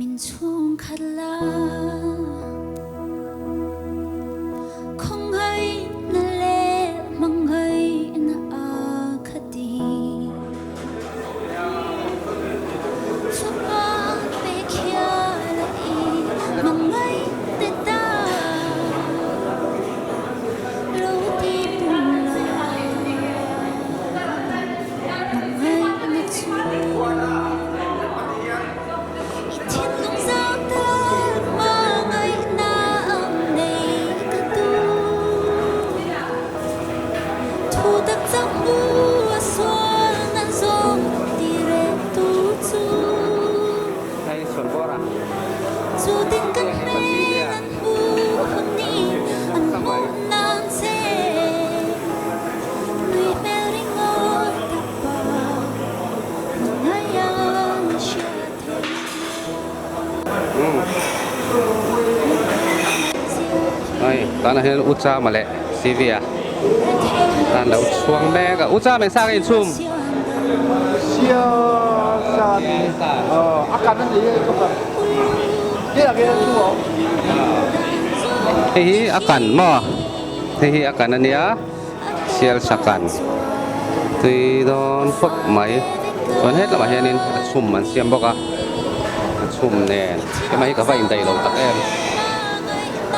Min chhungkhat la Khawngaihna leh hmangaihna a khat i Fapa pek hial a i hmangaih te ta Lo ti pung la Hmangaihna chu I thinlung zau tak hmangaihna ang nei ka duh. Thu tak chauh hmu a sual nan zawng ti reh tu chu. Chu tin kan hmel an hmuh hun ni an hmuh nan che. Nui hmel ringawt tak pa. Hei tunah hian u Chama leh Sylvia an lo chhuang mek a u Chama engsa nge inchhum? Hei hi a kan maw hei hi a kan ania. Sialsa kan tui dawn khawp mai chuan het lamah hianin a chhum an siam bawk a a chhum nen hema hi ka va indaih lo tak em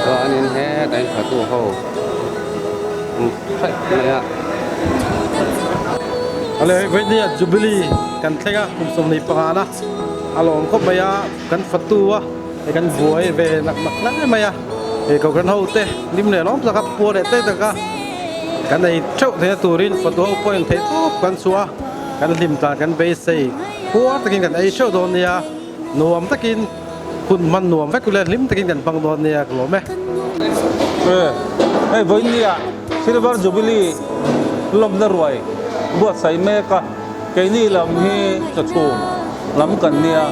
chuanin hetah hian fatu ho hraih mai a. Awle hei vawinia Jubilee kan thleng a kum 25 na a lawm khawp mai a kan fatu a hei kan buai ve nak nak hle mai a. He kohhran ho te lim leh lawm taka puar leh teh taka kan ei theuh theihna turin fatu ho pawhin theih tawp kan chhuah a, kan hlim tlan kan beisei puar takin kan ei theuh dawn nia, nuam takin hun hman nuam vek ule hlim takin kan hmang dawn nia ka lawm e. Hei vawinia Silver Jubilee lawmna ruai buatsaih mek a, keini lam hi chawchhum lam kan nia,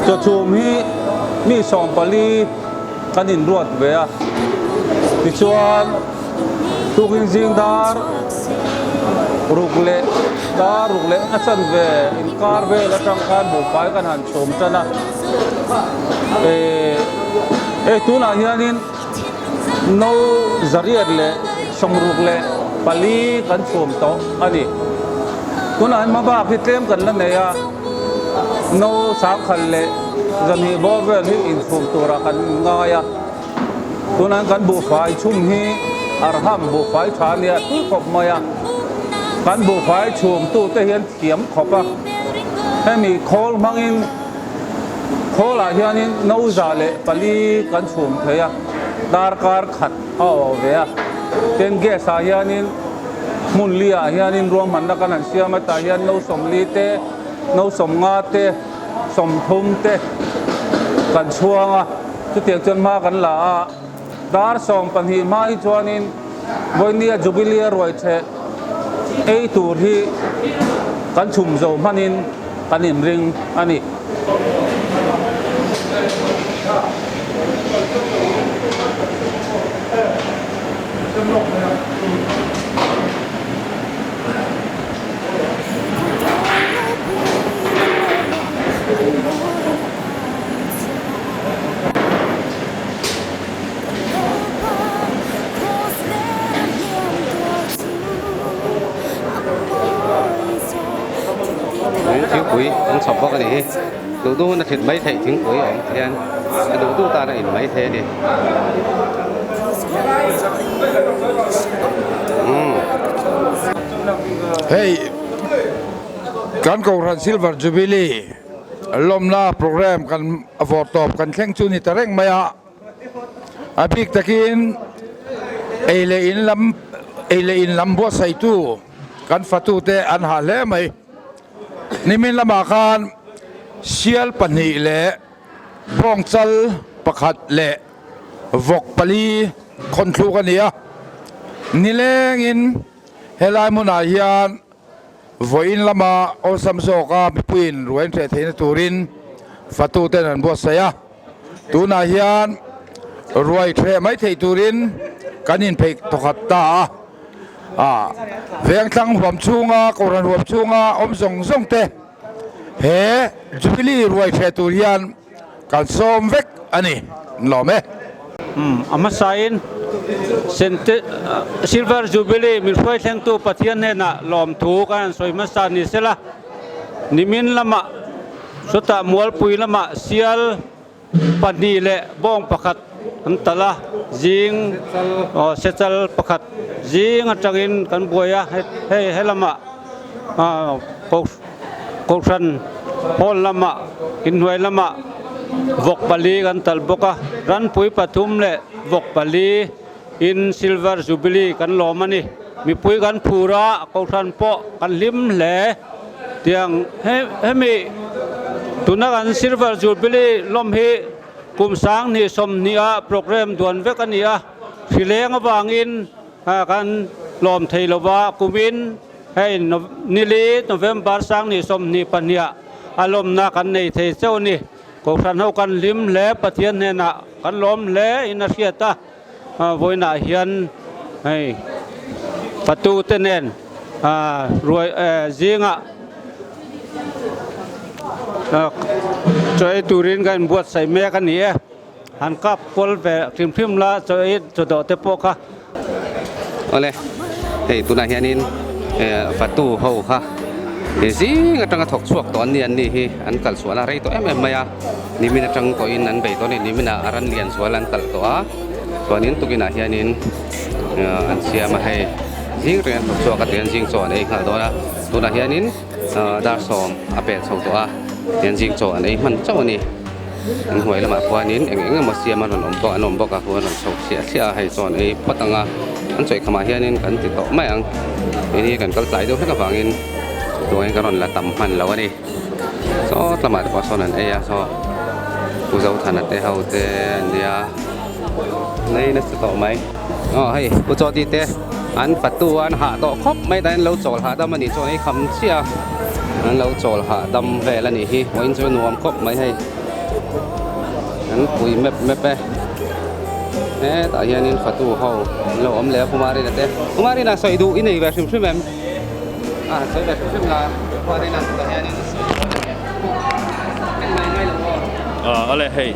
chawchhum hi mi 14 kan inruat ve a, tichuan tukin zing dar ruk leh dar ruk leh a chanve inkar vel atang khan buhfai kan han chhum tan a, eh hei tunah hianin no zariat leh 64 kan chhum tawh a ni. Tunah hian hmabak hi tlem kan la nei a, no sangkhat leh 200 bawr vel hi inchhum turah kan ngai a. Tunah hian kan buhfai chhum hi arham buhfai tha a nia tui khawp mai a. Kan buhfai chhumtute hian thiam khawp a, hemi khawl hmangin khawlah hianin no 104 kan chhum thei a, darkar khat a awh ve a. Tin gas ah hianin Hmun li ah hianin ruahmanna kan han siam a, tah hian no 40 te, no 50 te, 30 te kan chhuang a, chutiang chuan hma kan la a, dar 12 hma hi chuanin vawinia Jubilee a ruai theh ei tur hi kan chhum zo hmanin kan inring a ni. Thingpui an chhawp bawk a ni hi duh duh hun a thlit mai theih thingpui a awm hian a duh duh tan a in mai thei a ni. Hei kan Kohhran Silver Jubilee lawmna program kan vawr tawp kan thleng chu ni ta reng mai a, a bik takin ei leh in lam ei leh in lam buatsaihtu kan fatute an hah hle mai. Nimin lamah khan sial pahnih leh bawngchal pakhat leh vawk pali khawn thluk a ni a, nilengin helai hmunah hian vawiin lama awlsam zawka mipuiin ruai an hreh theihna turin fatuten an buatsaih a, tunah hian ruai hreh mai theih turin kan inpheih thawkhat ta a, ah vengthlang huam chhunga kohhran huam chhunga awm zawng zawng te he Jubilee ruai hreh tur hian. Kan sawm vek a ni. Lawm e. A hmasain Silver Jubilee min hruai thlengtu Pathian hnenah lawmthu kan han sawi hmasa ni sela, nimin lamah chutah Mualpui lamah sial pahnih leh bawng pakhat an talh a, zing aw sechal pakhat zing atangin kan buai a, hei helamah Kohhran hall lamah inhnuai lamah vawk pali kan talh bawk a, ranpui pathum leh vawk pali in Silver Jubilee kan lawm a ni. Mipui kan phur a, Kohhran pawh kan hlim hle. Tiang hemi tuna kan Silver Jubilee lawm hi kum 2019 ah programme duan vek a ni a, hrileng avangin kan lawm thei lova kumin Hei nili November 2022 ah a lawmna kan nei thei chauh a ni. Kohhran ho kan hlim hle, Pathian hnenah kan lawm hle in a hriat a, vawiinah hian hei fatu te nen ruai zingah chaw ei turin kan inbuatsaih mek a ni e. Han kap kual ve hrim hrim la chaw ei chaw dawh te pawh kha. Awle, hei tunah hianin fatu ho kha zing atanga thawk chhuak tawh an ni an ni hi an kal chhuahna rei tawh em em mai a, nimin atang tawhin an bei tawh a ni, niminah a ran lian zual an kalh tawh a, chuanin tukinah hianin an siam a hei zing reng an thawk chhuak a tihian zing chaw an ei nghal dawn a, tunah hianin dar sawm a pel chho tawh a, tihian zing chaw an ei hman chauh a ni. An hnuai lamah khuanin eng eng emaw siam a rawn awm bawk an awm bawk a khu an rawn chho thliah thliah a hei chuan ei phawt ang a an chawih khamah hianin kan ti tawh mai ang hei hi kan kal tlai deuh hlek avangin tuangin kan rawn la tam hman lo a ni sawt lamah te pawh sawn an ei a saw Pu Zothana te ho te an nia nei nasa tawh mai aw hei Pu Chawti te an fatu an hah tawh khawp mai ta an lo chawl hahdam a nih chuan ei kham chiah a an lo chawl hahdam vel a nih hi vawiin chu nuam khawp mai hei an pui mep mep e hetah hianin fatu ho an lo awm leh a Pumarina te Pumarina sawi duh i nei ve hrim hrim em a sawi ve hrim hrim la Pumarina tah hianin sawi duh a nei lo aw ale hei.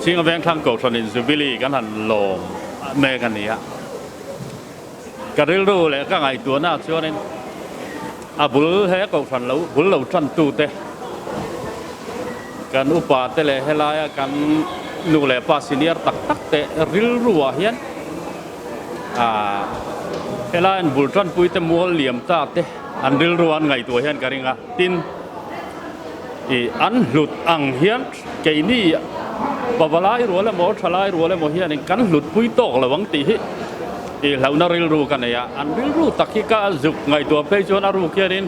Chhinga Vengthlang Kohhranin Jubilee kan han lawm mek a ni a. Ka rilru leh ka ngaihtuahna chuanin a bul he Kohhran lo bul lo tantute kan upa te leh helaia kan nu leh pa senior tak tak te rilruah hian ah helaiin bul tanpuite mual liam ta te an rilru an ngaihtuah hian ka ring a. Tin, ih an hlut ang hian keini pavalai rual emaw thalai rual emaw hianin kan hlut pui tawk lo ang tih hi ih hlauhna rilru ka nei a, an rilru tak hi ka zuk ngaihtuah phei chuan a ruk hianin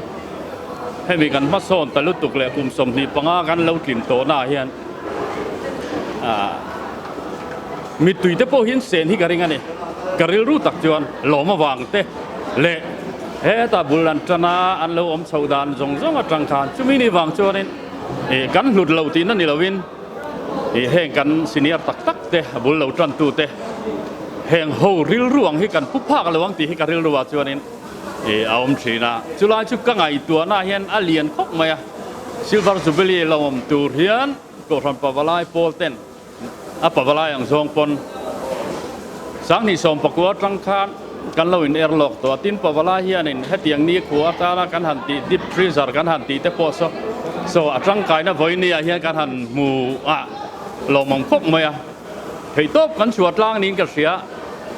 hemi kan hmasawn ta lutuk leh kum 25 kan lo tlin tawhnaah hian ah mittui te pawh hian sen hi ka ring a ni, ka rilru tak chuan lawm avang te leh hetah bul an tan a an lo awm chhoh dan zawng zawng atang khan chumi ni vang chuanin Ih kan hlut lo tihna ni lovin ih heng kan senior tak tak te a bul lo tan tu te heng ho rilru ang hi kan pu phak lo ang tih hi ka rilru ah chuanin ih a awm thin a. Chulai chu ka ngaihtuahna hian a lian khawp mai a, Silver Jubilee lo awm tur hian Kohhran Pavalai pawl ten A pavalai ang zawng pawn 2019 atang khan kan lo in er lawk tawh a, tin pavalai hianin hetiang ni khua atana kan han tih deep freezer kan han tih te pawh saw saw a tangkaina vawinia ah hian kan han hmu a lawmawm khawp mai a, theihtawp kan chhuah tlang niin ka hria,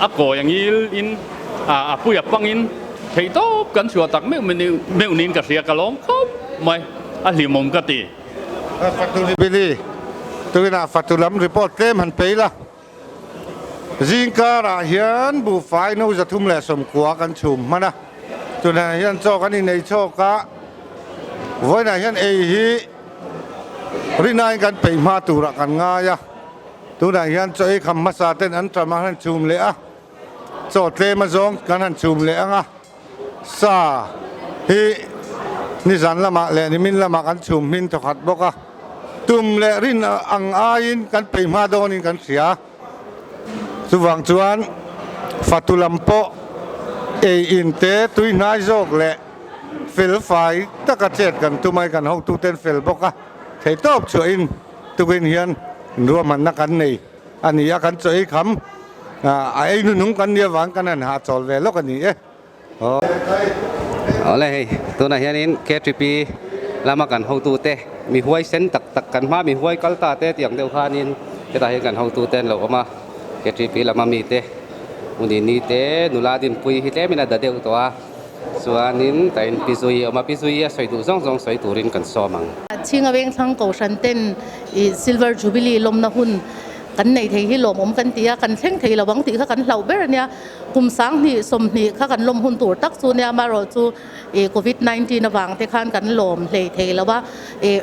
a kawi a ngil in a pui a pang in theihtawp kan chhuah tak meuh meuh niin ka hria ka lawm khawp mai a hlimawm ka ti. Fatu Jubilee tuinah fatu lam report tlem han pe ila. Zingkarah hian buhfai no 390 kan chhum hman a, tunah hian chaw kan inei chhawk a, vawiinah hian ei hi rinaiin kan peih hma turah kan ngai a, tunah hian chaw ei kham hmasa ten an ṭam a han chhum leh a, chaw tlem azawng kan han chhum leh ang a. Sa hi nizan lamah leh nimin lamah kan chhum hmin thawkhat bawk a, tum leh rin ang aiin kan peih hma dawnin kan hria. Chuvang chuan fatu lam pawh ei in te tui hnai zawk leh fel fai taka chet kan tum a, kan hotuten fel bawk a. Theihtawp chhuahin tukin hian ruahmanna kan nei a ni a, kan chaw ei kham a ei hnuhnung kan nih avang kan han hahchawl ve lawk a ni e. Awle hei tunah hianin KTP lama kan hotute mi huaisen tak tak kan hma mi huai kal ta te tih ang deuh khanin hetah hian kan hotute an lo awm a, KTP lama mite Unini te nula dinpui hi tlemin a da deuh tawh a. Chuanin ka in pi zui awm a, pi zui a sawi duh zawng zawng sawi turin kan sawm ang. Chhinga Vengthlang Kohhran ten i Silver Jubilee lawmna hun kan nei thei hi lawmawm kan ti a, kan thleng thei lo ang tih kha kan hlauh ber a nia. Kum 20 20 kha kan lawm hun tur tak chu nia, amaherawh chu i Covid 19 avang te khan kan lawm hlei thei lo a. I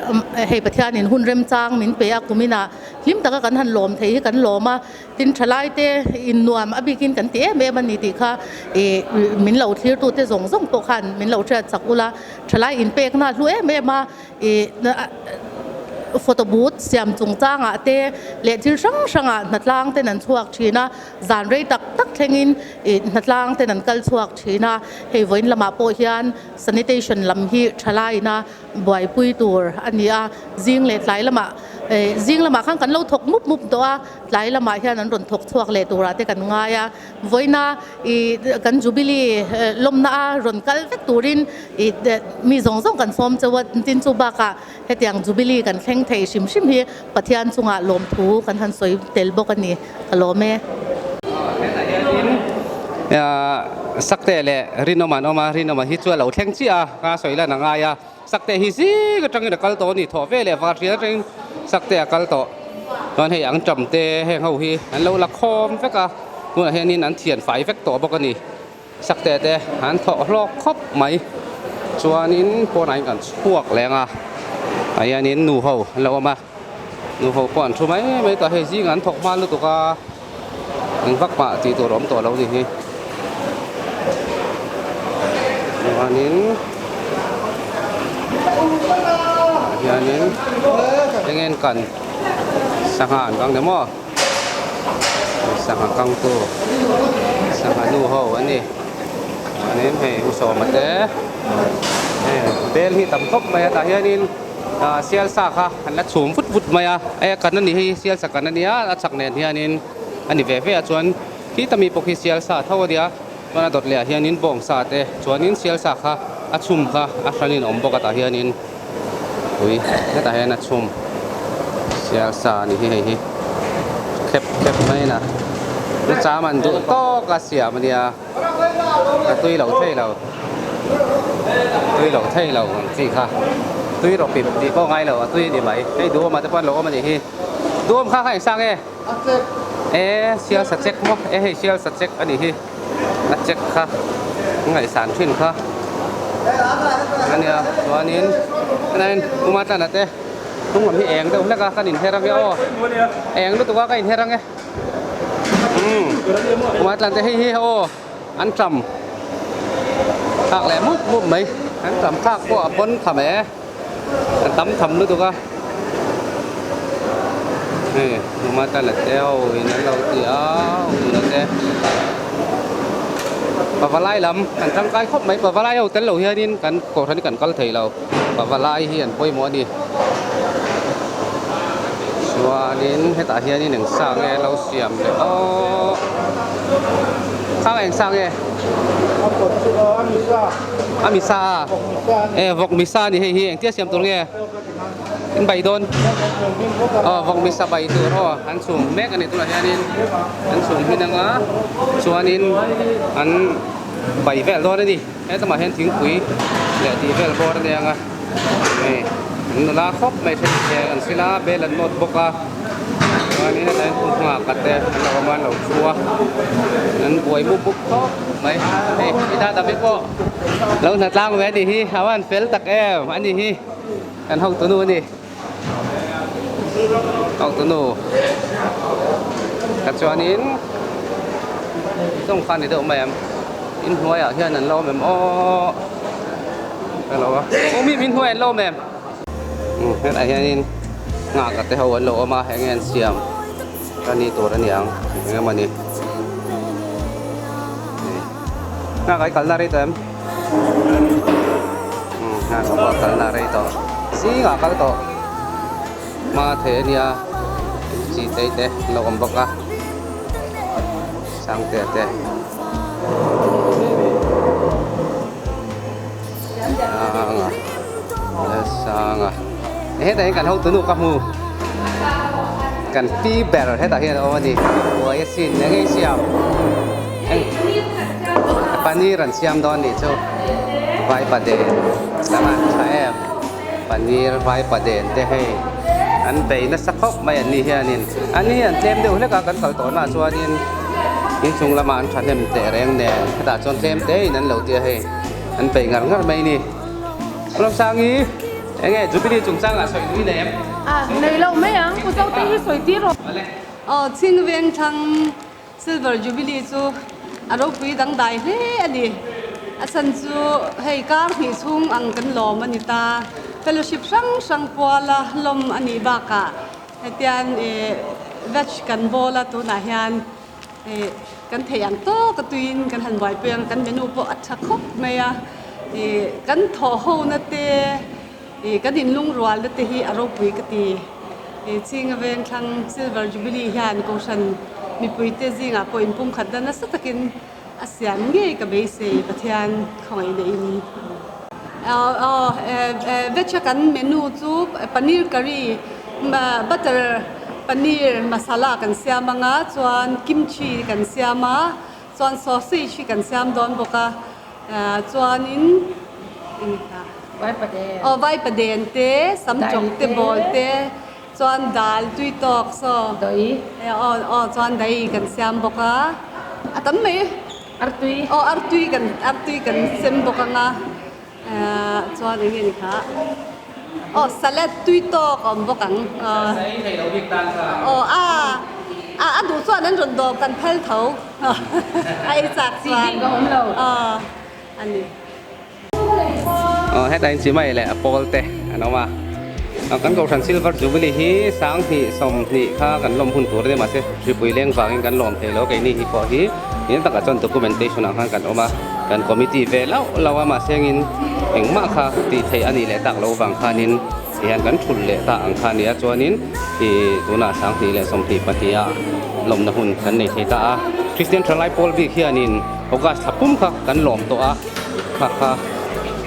hei Pathianin hun remchang min pe a, kuminah hlim taka kan han lawm thei hi kan lawm a. Tin thalai te in nuam a bikin kan ti em em a ni tih kha ih min lo thlir tu te zawng zawng pawh khan min lo hriat chak ula, thalai in pek na hlu em em a ih photo booth siam chung chang ah te leh thil hrang hrang ah hnatlang ten an chhuak thin a, zan rei tak tak thleng in ih hnatlang ten an kal chhuak thin a, hei vawiin lamah pawh hian sanitation lam hi thalai ina buaipui tur a ni a, zing leh tlai lamah eh zing lamah khan kan lo thawk mup mup tawh a, tlai lamah hian an rawn thawk chhuak leh turah te kan ngai a, vawiina ih kan jubilee lawmna a rawn kal vek turin ih mi zawng zawng kan sawm chauh a, tin chu bakah hetiang jubilee kan thleng thei hrim hrim hi Pathian chungah lawmthu kan han sawi tel bawk a ni, ka lawm e. Hetah hianin Sakte leh Rinawma an awm a, Rinawma hi chu a lo thleng chiah a, ka sawi lan a ngai a, Sakte hi zing atangin a kal tawh a ni, thawh ve leh var hriat atangin Sakte a kal tawh. Chuan hei ang tam te heng ho hi an lo la khawm vek a, tunah hianin an thian fai vek tawh bawk a ni. Sakte te an thawh hlawk khawp mai. Chuanin pawnah hian kan chhuak leng a, ah hianin nu ho an lo awm a, nu ho pawh an thu mai mai tawh a, hei zingah an thawk hma lutuk a, eng vak mah tih tur a awm tawh lo ni hi. Chuanin ah hianin eng nge an kan sangha an kang ni maw? Sangha kangtu sangha nu ho an ni chuanin hei u sawma te hei bel hi tam khawp mai a tah hianin ah sial sa kha an la chhum vut vut mai a hei a kan a nih hi sial sa kan a nia a chak nen hianin a ni ve ve a chuan khi tami pawh khi sial sa tho a nia chuan a dawt leh ah hianin bawng sa te chuanin sial sa kha a chhum kha a hranin a awm bawk a tah hianin. Ui hetah hian a chhum sial sa a ni hi hei hi khep khep mai a ni cham an duh tawk a siam a nia a tui lo thei lo tui lo thei lo ang chi kha tui rawh pip tih pawh ngai lo a tui a ni mai hei duhawm ah te pawh an lo awm a nih hi duhawm kha kha eng sang nge e sial sa chek maw e hei sial sa chek a nih hi. A check kha ngaihsan thin kha ania chuanin henain kuma tlana te hnung lam hi eng deuh hlek a kan inher ange aw eng lutuk a ka inher ange umm kuma tlan te hei hi aw an tam thlak leh mup mup mai an tam thlak pawh a pawn tham e an tam tham lutuk a hei kuma tlana te ho in an lo ti a awm te pavalai lam kan tangkai khawp mai pavalai ho tel lo hianin kan kohhran hi kan kal thei lo pavalai hi an pawimawh a ni chuanin hetah hianin eng sa nge lo siam leh aw khang eng sa nge a misa a e vawk misa a ni hei hi engtia siam tur nge. In bai dawn aw vawk misa bai tur aw an chhum mek a ni tunah hianin an chhum hmin anga chuanin an bai vel dawn a ni hetlangah hian thingpui leh tih vel bawr a ni anga hei an nula khawp mai then thleng an sil a bel an nawt bawk a chuanin hetah hian nghak te an lo awm a an lo thu a an buai mup mup khawp mai hei i dada te pawh lo hna tlang ve a nih hi a van fel tak em a nih hi. Kan hotunu a ni. Hotunu. Ka chuanin chung kha ni deuh mai em. In hnuaiah hian an lo awm em aw. Hello a. Aw mi min hnuai an lo awm em. Hetah hianin nghak te ho an lo awm a eng nge an siam ka ni tur a niang eng emaw ni. Nghak ai kalna rei tawh em. Umm hna ka pawh a kalna rei tawh zingah a kal tawh. hma thei a nia chi te te an lo awm bawk a Sangtea te Sanga Lalsanga hetah hian kan hotunu ka hmu kan pi ber hetah hian a awm a ni buai asin eng ei siam paneer an siam dawn nih chu vaipa den lam an tha em paneer vaipa den te hei an bei nasa khawp mai an ni hianin an ni hi an tlem deuh hlek a kan kal tawh naah chuanin inchung lamah an thahnem teh reng nen hetah chuan tlem te in an lo tia hei an bei ngar ngar mai a ni Ramsangi enge Jubilee chungchangah sawi duh i nei em? A nei lo mai ang Pu Zote hi sawi tir rawh. Aw Chhingveng thlang Silver Jubilee chu a ropui dangdai hle a ni. A chhan chu hei kar hnih chhung ang kan lawm a ni ta. Fellowship hrang hrang puala lawm a nih bakah hetian ih veg kan bawl a tunah hian ih kan theih ang tawk a tuiin kan han buaipui ang kan menu pawh a tha khawp mai a. Ih kan thawh hona te ih kan inlungrualna te hi a ropui ka ti. He Chinga veng thlang Silver Jubilee hian Kohhran mipuite zingah pawh inpumkhat na nasa takin a siam ngei ka beisei Pathian khawngaih leh in. Veg a kan menu chu paneer curry, butter paneer masala kan siam anga chuan kimchi kan siam a, chuan sausage hi kan siam dawn bawk a. Chuanin aw vaipaden te samchawk te bawl te chuan dal tui tawk saw aw aw chuan dahi kan siam bawk a a tam mai artui aw artui kan artui kan sem bawk anga chuan eng nge ni kha aw salad tui tawk a awm bawk ang aw a a duh chuan an rawn dawp kan phal tho. A ei chak chuan aw a ni. Aw hetah hian chimai leh a pawl te an awm a. Kan Kohhran Silver Jubilee hi sanghnih sawmhnih kha kan lawm hun tur a nia mahse hripui leng vangin kan lawm thei lo keini hi pawh hi hniam takah chuan documentation ah khan kan awm a kan committee ve lauh lauh a mahse engin engmah kha tih theih a nih leh tak loh vang khanin Tihian kan thulh leh ta ang kha nia chuanin ih tunah 22 leh 22 ah lawmna hun kan nei thei ta a. Christian Thalai Pawl bik hianin August thla pum kha kan lawm tawh a kha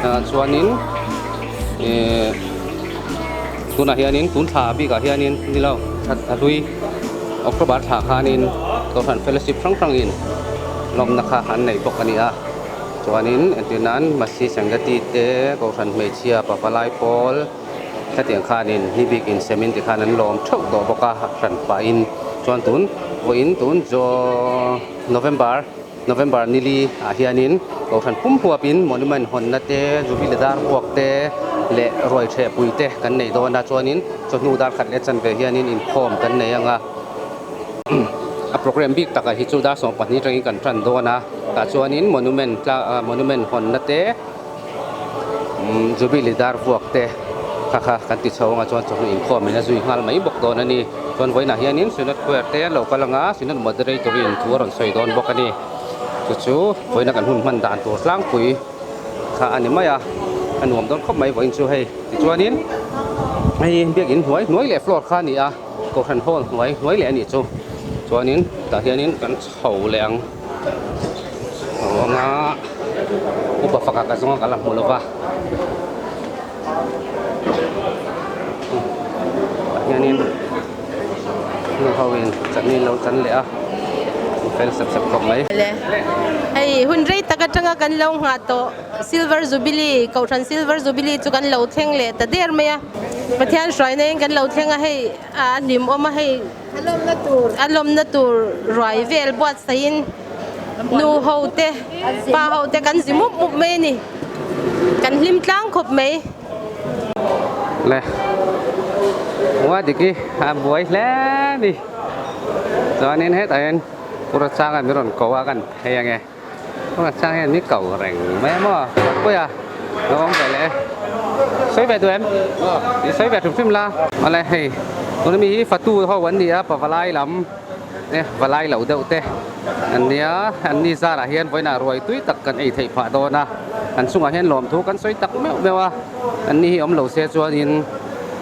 kha chuanin ih tunah hianin tun thla bikah hianin ni lo thla hlui October thla khanin Kohhran Fellowship hrang hrangin lawmna kha an nei bawk a ni a. Chuanin entir nan Masi Sangati te Kohhran hmeichhia Pavalai pawl hetiang khanin ni bik insemin tikhan an lawm theuh tawh bawk a hran pahin chuan tun vawiin tun Jaw November November nili ah hianin Kohhran pum huapin monument hawnna te Jubilee dar buak te leh ruai thehpui te kan nei dawn a chuanin chawhnu dar khat leh chanve hianin inkhawm kan nei ang a. A program bik takah hi chu dar 12 atangin kan tan dawn a tah chuanin monument tla monument hawnna te umm jubilee dar vuak te kha kha kan ti chho anga chuan chawhnu inkhawm in a zui nghal mai bawk dawn a ni chuan vawiinah hianin synod square te an lo kal anga synod moderator in thu a rawn sawi dawn bawk a ni chu chu vawiina kan hun hman dan tur tlangpui kha a ni mai a a nuam dawn khawp mai vawiin chu hei tichuanin hei biakin hnuai hnuai leh floor kha a ni a. Kohhran hall hnuai hnuai leh a nih chu chuanin tah hianin kan chho leh ang chho anga upa faka ka zawnga ka la hmu lova tah hianin nu ho in chutney an lo chan leh a an fel sep sep khawp mai. Hei hun rei tak atanga kan lo nghah tawh Silver Jubilee Kohhran Silver Jubilee chu kan lo thleng leh ta der mai a. Pathian hruaina in kan lo thleng a hei a hlim awm a hei a lawmna tur ruai vel buatsaih in nu ho te pa ho te kan zi mup mup mai a ni kan hlim tlang khawp mai. Le Ua diki a buai hle a ni chuanin hetah hian pura changa min rawn ko a kan phei ange. Tunah chuan hian mi ko reng mai a maw Puia lo awm ve leh e sawi ve duh em i sawi ve hrim hrim la awle hei tuna mi hi fatu ho an ni a pavalai lam e valai lo deuh te an nia an ni zarah hian vawiinah ruai tui tak kan ei theih phah dawn a an chungah hian lawmthu kan sawi tak meuh meuh a an ni hi awm lo se chuanin.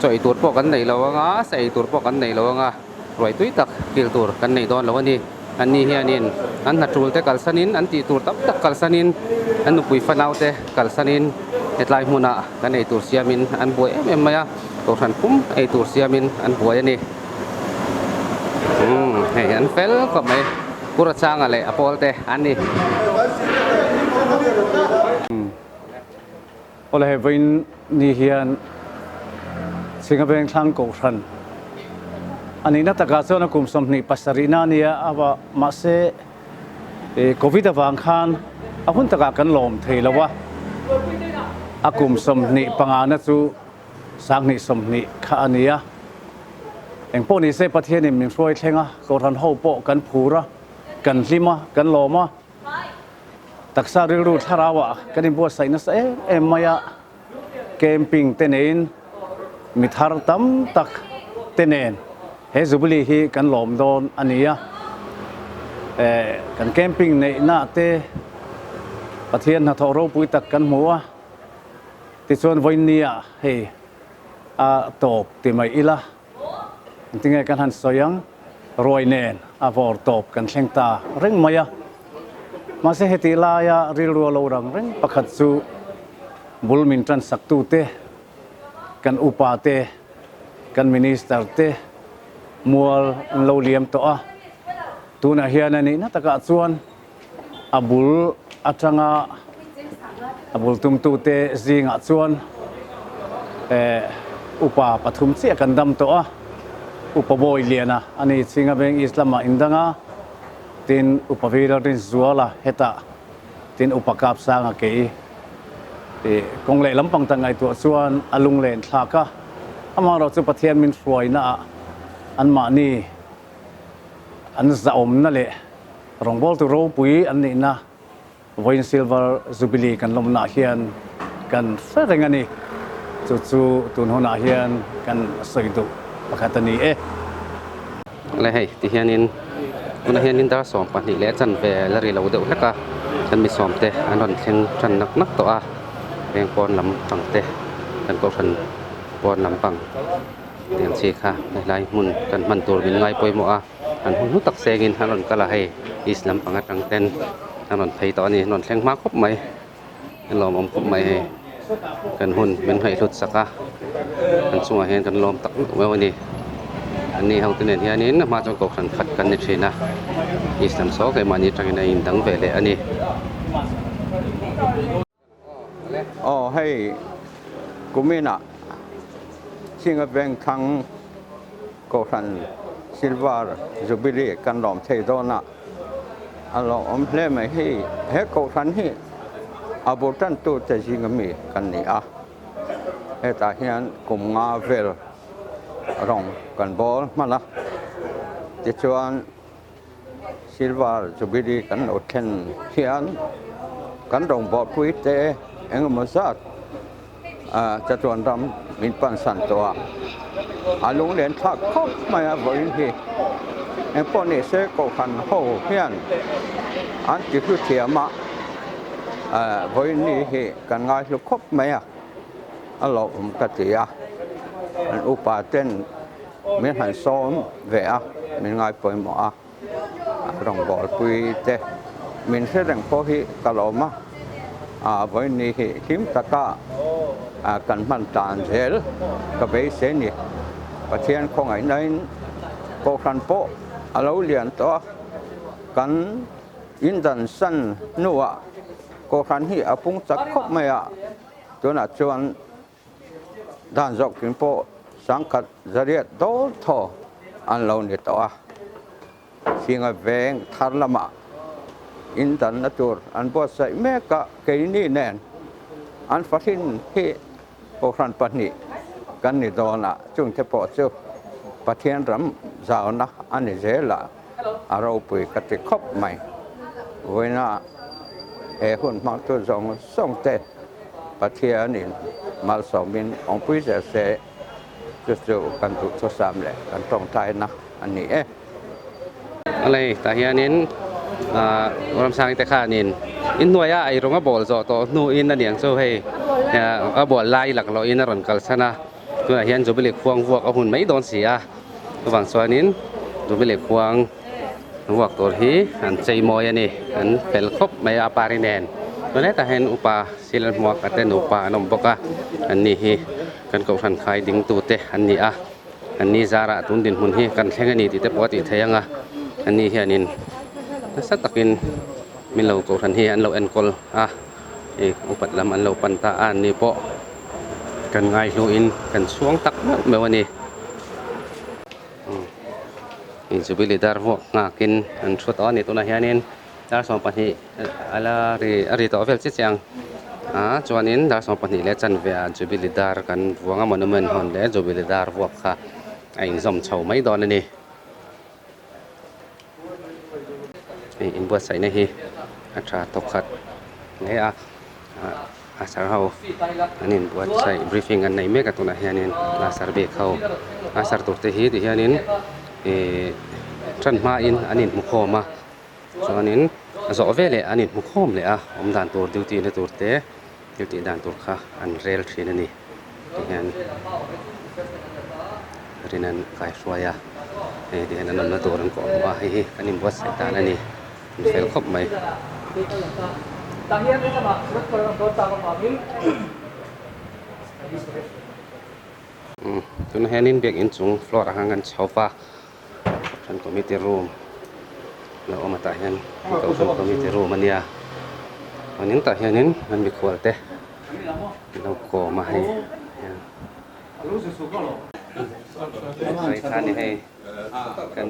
Chaw ei tur pawh kan nei lo ang a, sa ei tur pawh kan nei lo ang a, ruai tui tak kil tur kan nei dawn lo a ni. An ni hianin an hna tul te kalsanin, an tih tur tam tak kalsanin, an nupui fanau te kalsanin hetlai hmunah kan ei tur siamin an buai em em mai a, kohhran pum ei tur siamin an buai a ni. Umm hei an fel khawp mai, Kura changa leh a pawl te an ni. Awle hei vawiin ni hian Chhinga Vengthlang Kohhran a nihna takah chuan a kum 27 na a nia a va mahse Covid avang khan a hun takah kan lawm thei lo a, a kum 25 na chu 2020 kha a ni a. Engpawh ni se Pathianin min hruai thleng a, Kohhran ho pawh kan phur a, kan hlim a, kan lawm a. Taksa rilru thlarauah kan inbuatsaih nasa em em mai a, camping te neiin mi thar tam tak te nen he Jubilee hi kan lawm dawn a ni a. Kan camping neihna te Pathian hnathawh ropui tak kan hmu a, tichuan vawiinnia hei a tawp ti mai ila. Engtinge kan han sawi ang? Ruai nen a vawr tawp kan thleng ta reng mai a. Mahse hetih laia rilru a lo rang reng pakhat chu bul min tan sak tute, kan upa te, kan minister te mual an lo liam tawh a. Tunah hian a nihna takah chuan a bul atanga a bul tumtute zingah chuan upa pathum chiah kan dam tawh a, Upa Bawi Liana a ni Chhinga Veng East lamah indang a, tin Upa Vila Rinzuala hetah, tin Upa Kapsanga kei i kawng leh lampang tak ngaihtuah chuan a lunglen thlak a, amaherawh chu Pathian min hruainaah anmahni an zahawmna leh Rawngbawltu ropui an nihna vawiin Silver Jubilee kan lawmnaah hian kan hre reng a ni. Chu chu tun hunah hian kan sawi duh pakhat a ni e. Le hei ti hianin tunah hianin dar 12 leh chanve la ri lo deuh hlek a, kan mi sawmte an rawn thleng tan nak nak tawh a, veng pawn lam pang te kan kohhran pawn lam pang tiang chi kha helai hmun kan hman tur min ngai pawimawh a. An hun hlu tak sengin an rawn kal a hei east lampang atang ten an rawn phei tawh a ni an rawn thleng hma khawp mai a lawmawm khawp mai hei kan hun min ngaihhlut sak a kan chungah hian kan lawm tak meuh a ni an ni ho te nen hianin a hma chuan kohhran khat kan ni thin a east lam saw keimahni atangin a indang ve leh a ni. Aw hei kuminah Chinga Vengthlang Kohhran Silver Jubilee kan lawm thei dawn a, a lawmawm hle mai. Hei he kohhran hi a bul tantute zinga mi kan ni a, hetah hian kum nga vel rawng kan bawl hman a, tichuan Silver Jubilee kan lo thlen hian kan rawngbawlpui te engemaw zat chatuan ram min pansan tawh a, a lunglen thlak khawp mai a vawiin hi engpawh ni se Kohhran ho hian an ti hlu thiam a, vawiin ni hi kan ngaihlu khawp mai a, a lawmawm ka ti a, an upa ten Min han sawm ve a, min ngai pawimawh a, rawngbawlpui te min hre reng pawh hi ka lawm a, a vawiin hi hlim taka kan hman tan zel ka beisei ni. Pathian khawngaihnain Kohhran pawh a lo lian tawh a, kan indansan hnuah Kohhran hi a pung chak khawp mai a, tunah chuan Dan zawkin pawh sangkhat zariat dawl thaw an lo ni tawh a, Singa veng thar lamah in danna tur an buatsaih mek a, keini nen an fahrin hi Kohhran pahnih kan ni dawn a, chungte pawh chu Pathian ram zauna a ni zel a, a ropui ka ti khawp mai. Vawiina he hun hmangtu zawng zawng te Pathianin malsawmin awmpui zel se, chu chu kan duhthusam leh kan tawngtaina a ni e. A lei tah hianin Ramsangi te khanin inhnuaia ei rawng a bawl zawh tawh hnuin a niang chu hei a bawl lai lak lawhin a rawn kalsan a. Tunah hian Jubilee khuang vuak a hun mai dawn si a, chuvang chuanin Jubilee khuang vuak tur hi an chei mawi a ni, an fel khawp mai a pari nen. Chuan hetah hian upa sil hmuak a te nupa an awm bawk a, an ni hi kan kohhran khai ding tute an ni a, an ni zarah tun dinhmun hi kan thleng a ni tih te pawh a tih theih ang a, an ni hianin nasa takin min lo kohhran hi an lo enkawl a. Hei upat lam an lo pan ta a ni pawh kan ngaihluhin kan chhuang tak meuh meuh a ni. Hei Jubilee dar vuak nghakin an thu tawh a ni tunah hianin dar 12 a la ri a ri tawh vel chiah chiah ang a chuanin dar 12 leh chanve ah Jubilee dar kan vuang a monument hawn leh Jubilee dar vuak kha a inzawm chho mai dawn a ni. Hei inbuatsaihna hi a tha tawkhat hle a ah asar ho an inbuatsaih briefing an nei mek a tunah hianin asar bik ho asar tur te hi ti hianin ihh tan hmain an inhmukhawm a chuanin a zawh veleh an inhmukhawm leh a awm dan tur duty na tur te thil tih dan tur kha an rel thin a ni ti hian rin an kaihruai a hei ti hian an awmna tur an kawh hmuh a hei hi kan inbuatsaih dan a ni an fel khawp mai. Tunah hianin biakin chung floor ah khan kan chho va kohhran committee room lo awm a tah hian kohhran committee room a nia chuanin tah hianin an mikhual te an lo kawm a hei kha ni hei kan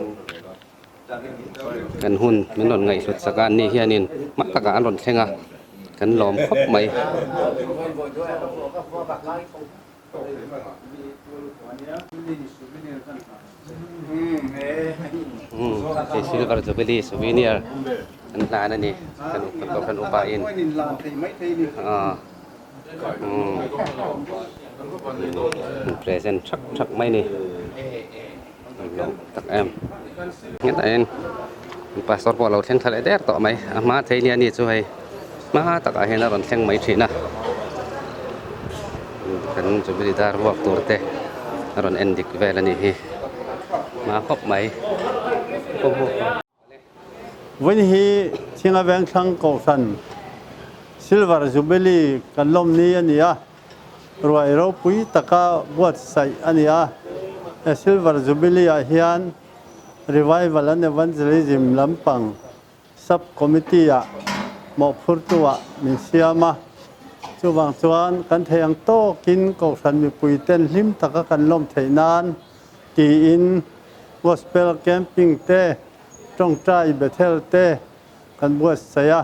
kan hun min rawn ngaihhlut sak a an ni hianin hma takah an rawn thleng a kan lawm khawp mai. Hei silver jubilee souvenir an hlan a ni kan kohhran upa in present thak thak mai a ni tak em hetah hian pastor pawh a lo thleng thla leh der tawh mai a hma thei nia ni chu hei hma takah hian a rawn thleng mai thin a kan jubilee dar vuak tur te a rawn en dik vel a nih hi hma khawp mai. Vawiin hi Thinga Vengthlang Kohhran Silver Jubilee kan lawm ni a ni a, ruai ropui taka buatsaih a ni a. He Silver Jubilee ah hian Revival and Evangelism lampang Sub Committee ah mawhphurtu ah min siam a. Chuvang chuan kan theih ang tawkin Kohhran mipui ten hlim taka kan lawm theih nan tiin Gospel Camping te, Tawngtai Bethel te kan buatsaih a,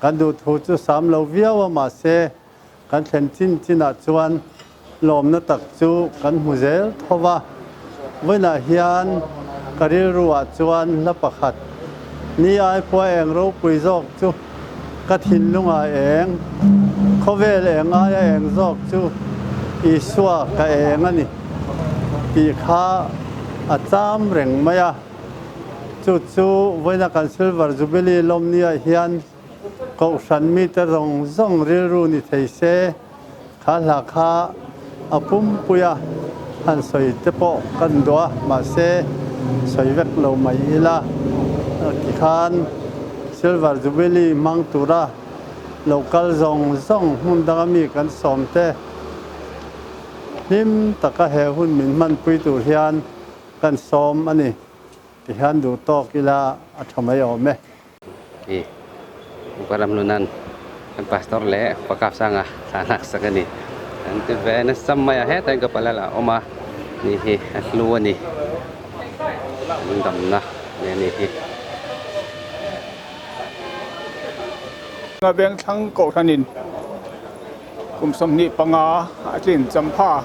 kan duhthu chu sam lo viau a mahse kan thlen chin chinah chuan lawmna tak chu kan hmu zel tho va. Vawiinah hian ka rilruah chuan hla pakhat, Ni ai khua eng ropui zawk chu ka thinlungah eng, khawvel eng aia eng zawk chu Isua ka eng a ni. Tih kha a cham reng mai a, chu chu vawiina kan Silver Jubilee lawmniah hian Kohhran mite zawng zawng rilru ni thei se, kha hla kha a pumpui a, han sawi te pawh kan duh a, mahse sawi vek lo mai ila tikhan Silver Jubilee hmang tura lo kal zawng zawng hmun danga mi kan sawm te, Hlim taka he hun min hmanpui tur hian kan sawm a ni ti hian duh tawk ila a tha mai awm e. I Upa Ramlunan kan pastor leh Upa Kapsanga thla lak sak a ni. An ti ve nasa mai a, hetah hian ka palal a awm a, ni hi a hlu a ni. An damna leh a ni hi. Vengthlang Kohhranin Kum 25 a tlin champha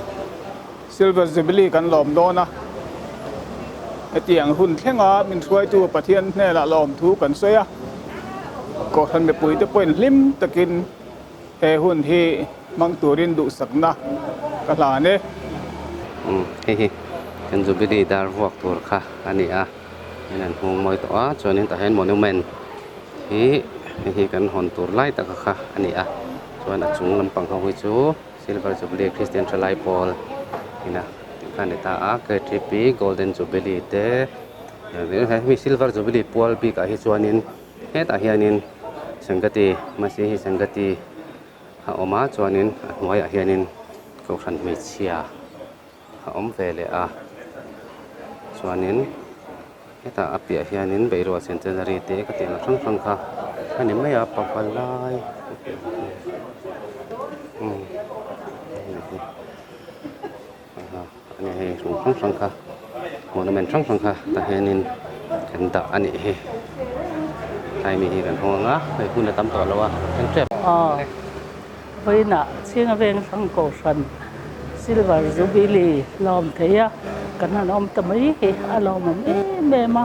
Silver Jubilee kan lawm dawn a, hetiang hun thlenga min hruaitu Pathian hnenah lawmthu kan sawi a, Kohhran mipuite pawhin hlim takin he hun hi hmang turin duhsakna ka hlan e. Umm hei hi kan Jubilee dar vuak tur kha a ni a, hei an hung mawi tawh a, chuanin tah hian monument hi hei hi kan hawn tur lai taka kha a ni a. Chuan a chung lampang ho hi chu Silver Jubilee Christian Thalai Pawl ina tikhan ni ta a ktp golden jubilee te hemi silver jubilee pual bik ah hi chuanin hetah hianin sangati masihi sangati a awm a chuanin a hnuaiah hianin kohhran hmeichhia a awm ve leh a chuanin hetah a piah hianin beirual centenary te ka tih ang hrang hrang kha a ni mai a pavalai umm a ni hei hrang hrang hrang kha monument hrang hrang kha tah hianin kan dah a nih hi tlai mi hi kan hawng ang a hei hun a tam tawh lo a kan tep. Aw vawiinah Chhinga Veng Thlang Kohhran Silver Jubilee lawm thei a kan han awm ta mai hi a lawmawm em em a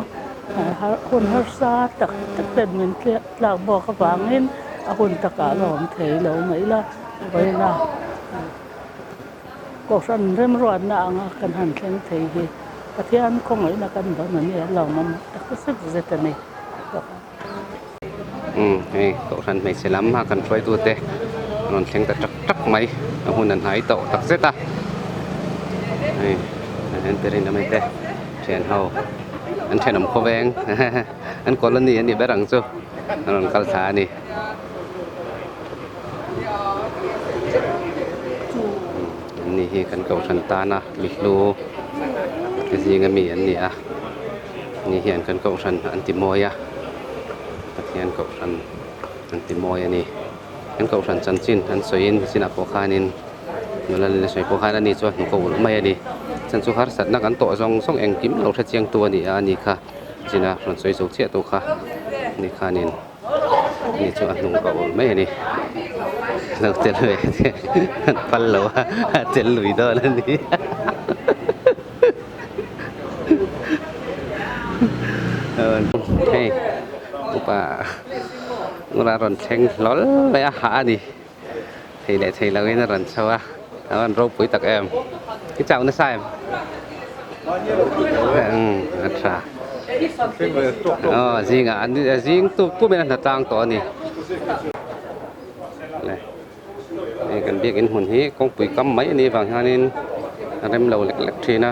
hun harsa tak tak ten min tlak bawk avangin a hun takah lawm thei lo mai la vawiinah. Kohhran remruatna anga kan han thleng thei hi Pathian khawngaihna kan dawn a ni a, lawmawm tak zet zet a ni. Umm hei Kohhran hmeichhe lam a kan hruaitute an rawn thleng ta tak tak mai a hun an hnai tawh tak zet a hei an entir in awm te thian ho an thenawm khawveng an colony a nih ber ang chu an rawn kal thla a ni. An ni hi kan kohhran tana mi hlu te zinga mi an ni a ni hian kan kohhran an ti mawi a Pathian kohhran an ti mawi a ni kan kohhran chanchin an sawiin chinah pawh khanin nula leh sawi pawh khan ani chuan hnuk a ulh mai a ni chan chu harsatna kan tawh zawng zawng engkim lo hrechiang tu a ni a ani kha china rawn sawi zo chiah tu kha ni khanin. Ni chu a hnung ka ulh mai a ni lo tel ve te an phal lo a a tel lui dawn a ni hei upa ngura rawn thleng hlawl mai a hah a ni thei leh thei lo in a rawn chho a a rawn ropui tak em i chau nasa em a tha aw zingah an zing tuk tum in a hna tlang tawh a ni le hei kan biakin hmun hi kawngpui kam mai a nih vang hianin a rem lo lek lek thin a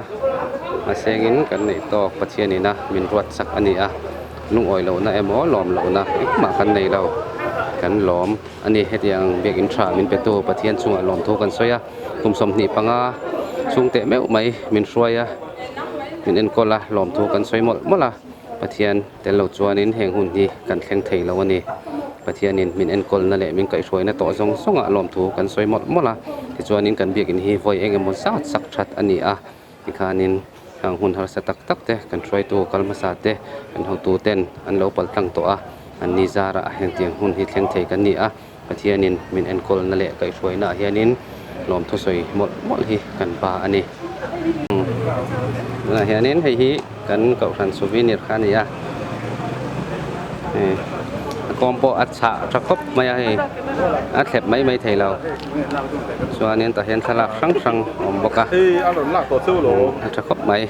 mahse engin kan neih tawk Pathian ina min ruat chak a ni a lungawi lohna emaw lawm lohna engmah kan nei lo kan lawm. A ni, hetiang biakinn tha min petu Pathian chungah lawmthu kan sawi a, kum 25 chhung teh meuh mai min hruai a, min enkawl a, lawmthu kan sawi mawlh mawlh a, Pathian tel lo chuanin heng hun hi kan thleng thei lo a ni. Pathianin min enkawlna leh min kaihhruaina tawh zawng zawngah lawmthu kan sawi mawlh mawlh a, tichuanin kan biakinn hi vawi eng emaw zat sak that a ni a, tikhanin heng hun harsa tak tak te kan hruaitu kal hmasa te kan hotu ten an lo pal tlang tawh a, an ni zarah hengtiang hun hi thleng thei kan ni a, Pathianin min enkawlna leh kaihhruaina ah hianin lawmthu sawi mawlh mawlh hi kan ba a ni. Tunah hianin hei hi kan kohhran souvenir kha a ni a, hei a kawm pawh a chhah tha khawp mai a hei a thlep mai mai thei lo. Chuanin tah hian thlalak hrang hrang a awm bawk a a tha khawp mai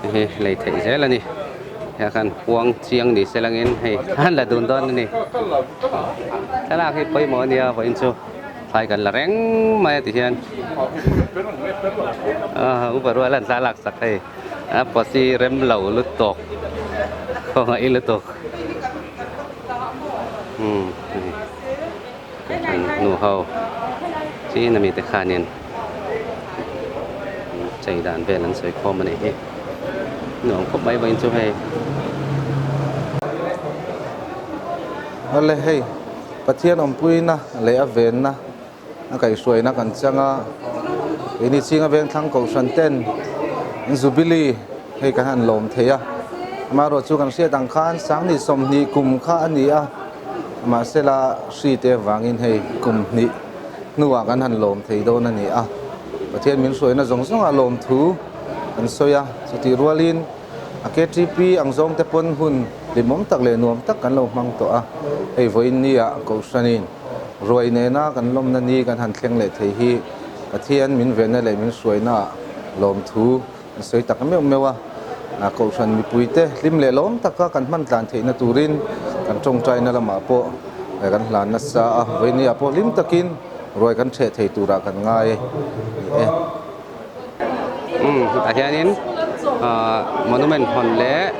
hei hi lei theih zel a ni hei khan huang chiang ni se langin hei an la dun dawn a ni thlalak hi pawimawh a nia vawiin chu thlai kan la reng mai a ti hian ah upa rual an thlalak sak hei a pawsi rem lo lutuk khawngaih lutuk umm hei. Kohhran nu ho chin ami te khanin chei dan vel an sawi khawm a nih hi nuam khawp mai vawiin chu hei. Awle hei Pathian awmpuina leh a venna a kaihhruaina kan chang a, keini Chinga Vengthlang Kohhran ten Jubilee hei kan han lawm thei a, amaherawh chu kan hriat ang khan Sangni 20 kum kha a ni a. Mahsela hri te avangin hei kum hnih hnuah kan han lawm thei dawn a ni a, Pathian min hruaina zawng zawngah lawmthu kan sawi a, chutih rualin a KTP ang zawng te pawn hun hlimawm tak leh nuam tak kan lo hmang tawh a, hei vawiin nia Kohhranin ruai nena kan lawmna ni kan han thleng leh thei hi Pathian min venna leh min hruainaah lawmthu An sawi tak meuh meuh a, Kohhran mipuite hlim leh lawm taka kan hman tlan theihna turin kan tawngtaina lamah pawh kan hlan nasa a, vawinia pawh hlim takin ruai kan theh thei turah kan ngai ni e. Umm hetah hianin ahh monument hawn leh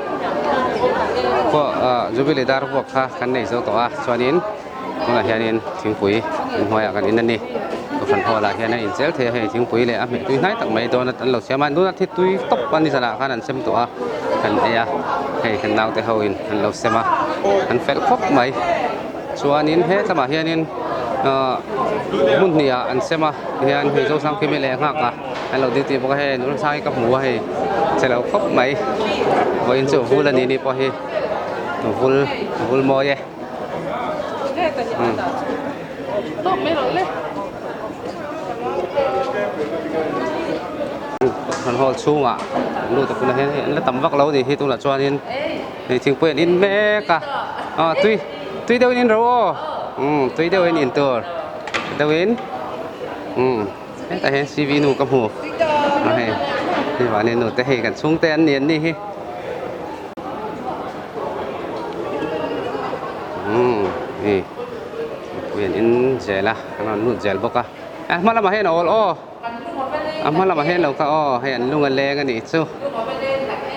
pawh ahh jubilee dar vuak kha kan nei zo tawh a chuanin tunah hianin thingpui inhnuaiah kan in a ni kohhran hall ah hian a inchel thei a hei thingpui leh a hmeh tui hnai tak mai donut an lo siam a donut hi tui tawp a ni zanah khan an sem tawh a kan ei a hei kan naute ho in an lo sem a an fel khawp mai. Chuanin he tlamah hianin ahh hmun hnihah an sem a tihian hei Zosangkimi leh nghak a an lo duty bawk a hei nula sang hi ka hmu a hei che lo khawp mai vawiin chu vul a ni ni pawh hi vul vul mawi e Kohhran hall chhungah an lut a hunah hian hei an la tam vak lo a ni hi tunah chuanin. Hei thingpui an in mek a aw tui tui deuh in in ro aw umm tui deuh in in tur deuh in umm hetah hian c v nu ka hmu a hei hei mahni nu te hei kan chhungte an ni an ni hi umm hei thingpui an in zel a an rawn lut zel bawk a a hma lamah hian a awl aw. A hma lamah hian lo kha aw hei an lung a leng a nih chu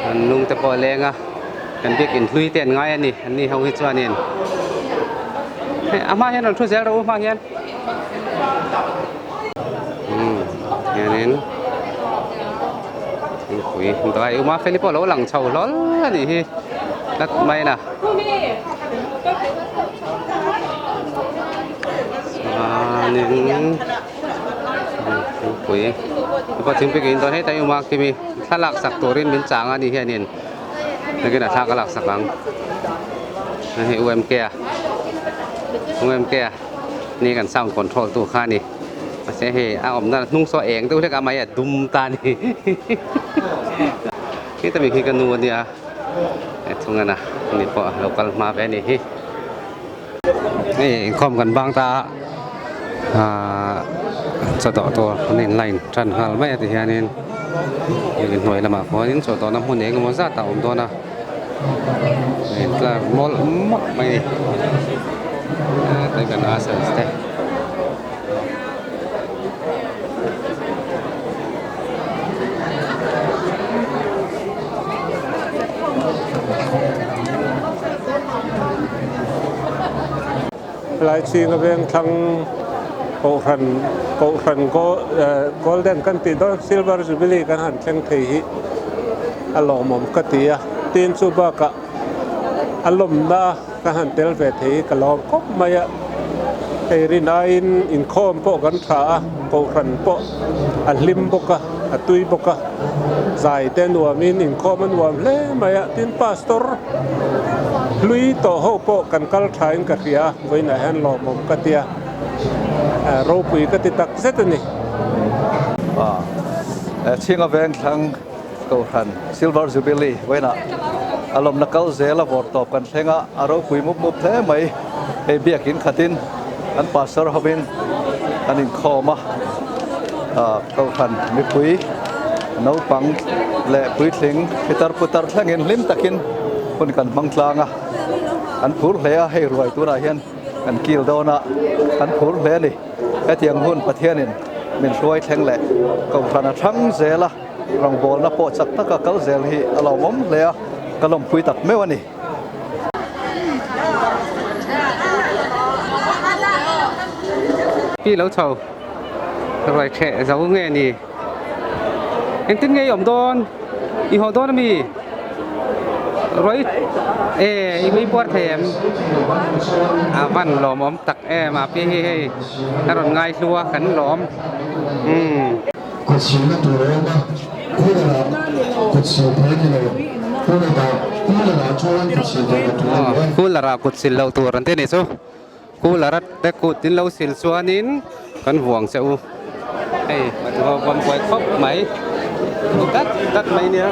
an lung te pawh a leng a kan biakin hlui te an ngai a ni an ni ho hi chuanin hei a hma hian rawn thu zel rawh u hma hian umm hianin thingpui dai uma feli pawh a lo lang chho hlawl a nih hi tlat mai na chuanin. Thingpui pawh thingpui ka in dawn heta i awm a kimi thlalak sak turin min chang a ni hianin nakinah thla ka lak sak ang hei UMK a UMK a ni kan sound control tu kha a ni mahse hei a awmna hnung saw eng deuh hlek a mai a dum ta a ni heta mi khi ka nu a nia he thung ana ni pawh a lo kal hma ve a nih hi. Hei inkhawm kan bang ta a ahh chaw dawh tur an in line tan nghal mai a ti hianin inhnuai lamah khuanin chaw dawhna hmun eng emaw zat a awm dawn a in tlar mawlh mawlh mai a ni hetlai kan usher te. Helai chhinga veng thlang kohhran kohhran golden kan tih dawn silver jubilee kan han thleng thei hi a lawmawm ka ti a tin chu bakah a lawmna ka han tel ve thei hi ka lawm khawp mai a hei rin aiin inkhawm pawh kan tha a kohhran pawh a hlim bawk a a tui bawk a zai te nuamin inkhawm a nuam hle mai a tin pastor hlui tawh ho pawh kan kal thain ka hria a vawiinah hian lawmawm ka tia ropui ka ti tak zet a ni. Chhinga veng thlang Kohhran Silver Jubilee vawiinah a lawmna kal zel a vawr tawp kan thleng a, a ropui mup mup hle mai. Hei biakin khatin an pastor hovin an inkhawm a, Kohhran mipui naupang leh puitling pitar putar thlengin hlim takin hun kan hmang tlang a, an phur hle a, hei ruai tunah hian kan kil dawn a, an phur hle a ni. Hetiang hun Pathianin min hruai thleng leh Kohhran a thang zel a. Rawngbawlna pawh chak taka kal zel hi a lawmawm hle a, ka lawmpui tak meuh a ni. Pi lo chho ruai theh zo nge ni? Engtin nge i awm dawn? I haw dawn ami? Ruai e i mei puar thei em? A van lawmawm tak em a pi hi hei a rawn ngai hlu a kan lawm umm. Kut silna tur a awm a, cooler-ah kut sil thei a ni lo. Cooler-ah chuan kut sil tawh loh tur a ni e. Cooler-ah kut sil loh tur an ti a nih chu. Cooler-a te kut in lo sil chuanin kan vuang che u. Hei vawn buai khawp mai dat dat mai nia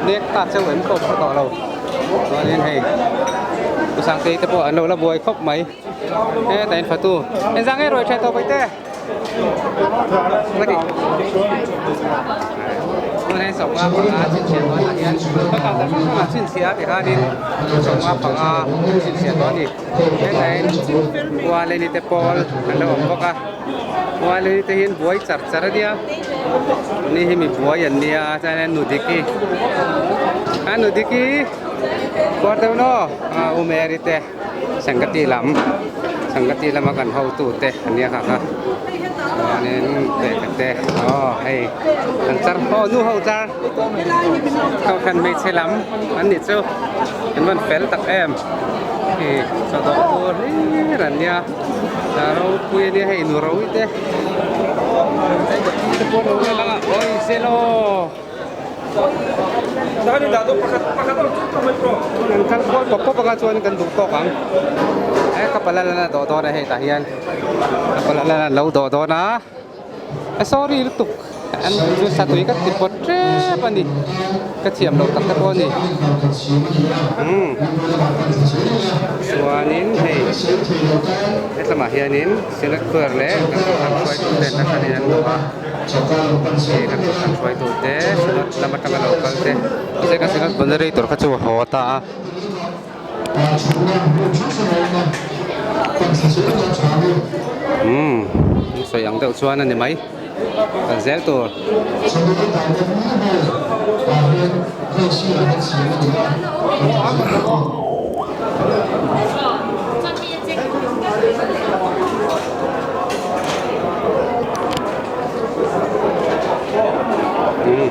nek ta cheu em pawh hre tawh lo. Chuanin hei Pu Sangtei te pawh an lo la buai khawp mai. Hetah in fatu engzah nge ruai tha tawh paite. Te pawl an lo awm bawk a ualeni te hian buai char char a nia. Ni hi mi buai an nia chuan in Nudiki a Nudiki puar deuh naw a u Mary te Sangati lam Sangati lama kan hotu te an nia kha kha chuanin peka te aw hei an char aw nu ho char kohhran hmeichhe lam an nih chu an van fel tak em khi chaw dawh tur hlir an nia ropui a nia hei nu ro te awi selo an kal kual pawp pawp anga chuan kan duh tawk ang e ka pala lana dawh dawn a hei tah hian ka pala lana lo dawh dawn a. Sorry lutuk an chu satui ka ti pawt tep a ni ka thiam loh tak te pawh a ni umm chuanin hei hetlamah hianin Senate Square leh kan kohhran hruaitute an hran an duh a hei kan kohhran hruaitute Senate lam atanga lo kal te mahse kan Senate moderator kha chu a haw ta a. Umm sawi ang deuh chuan a ni mai kal zel tur. Umm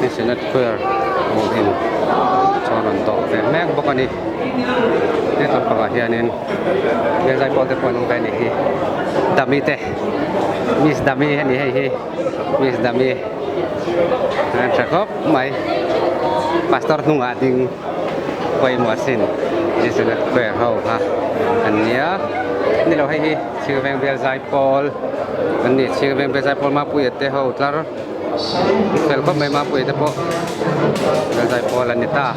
National Square hmuh in chuan rawn dawh ve mek bawk a ni he lampangah hianin hmelzai pawh te pawh an awm ve a nih hi dummy te miss dummy a ni hei hi miss dummy an tha khawp mai pastor hnungah ding pawimawh asin National Square ho kha an nia ni lo hei hi Chhingveng bial zaipawl an ni Chhingveng bial zaipawl Mapuia te ho tlar fel khawp mai Mapuia te pawh bial zaipawl an ni ta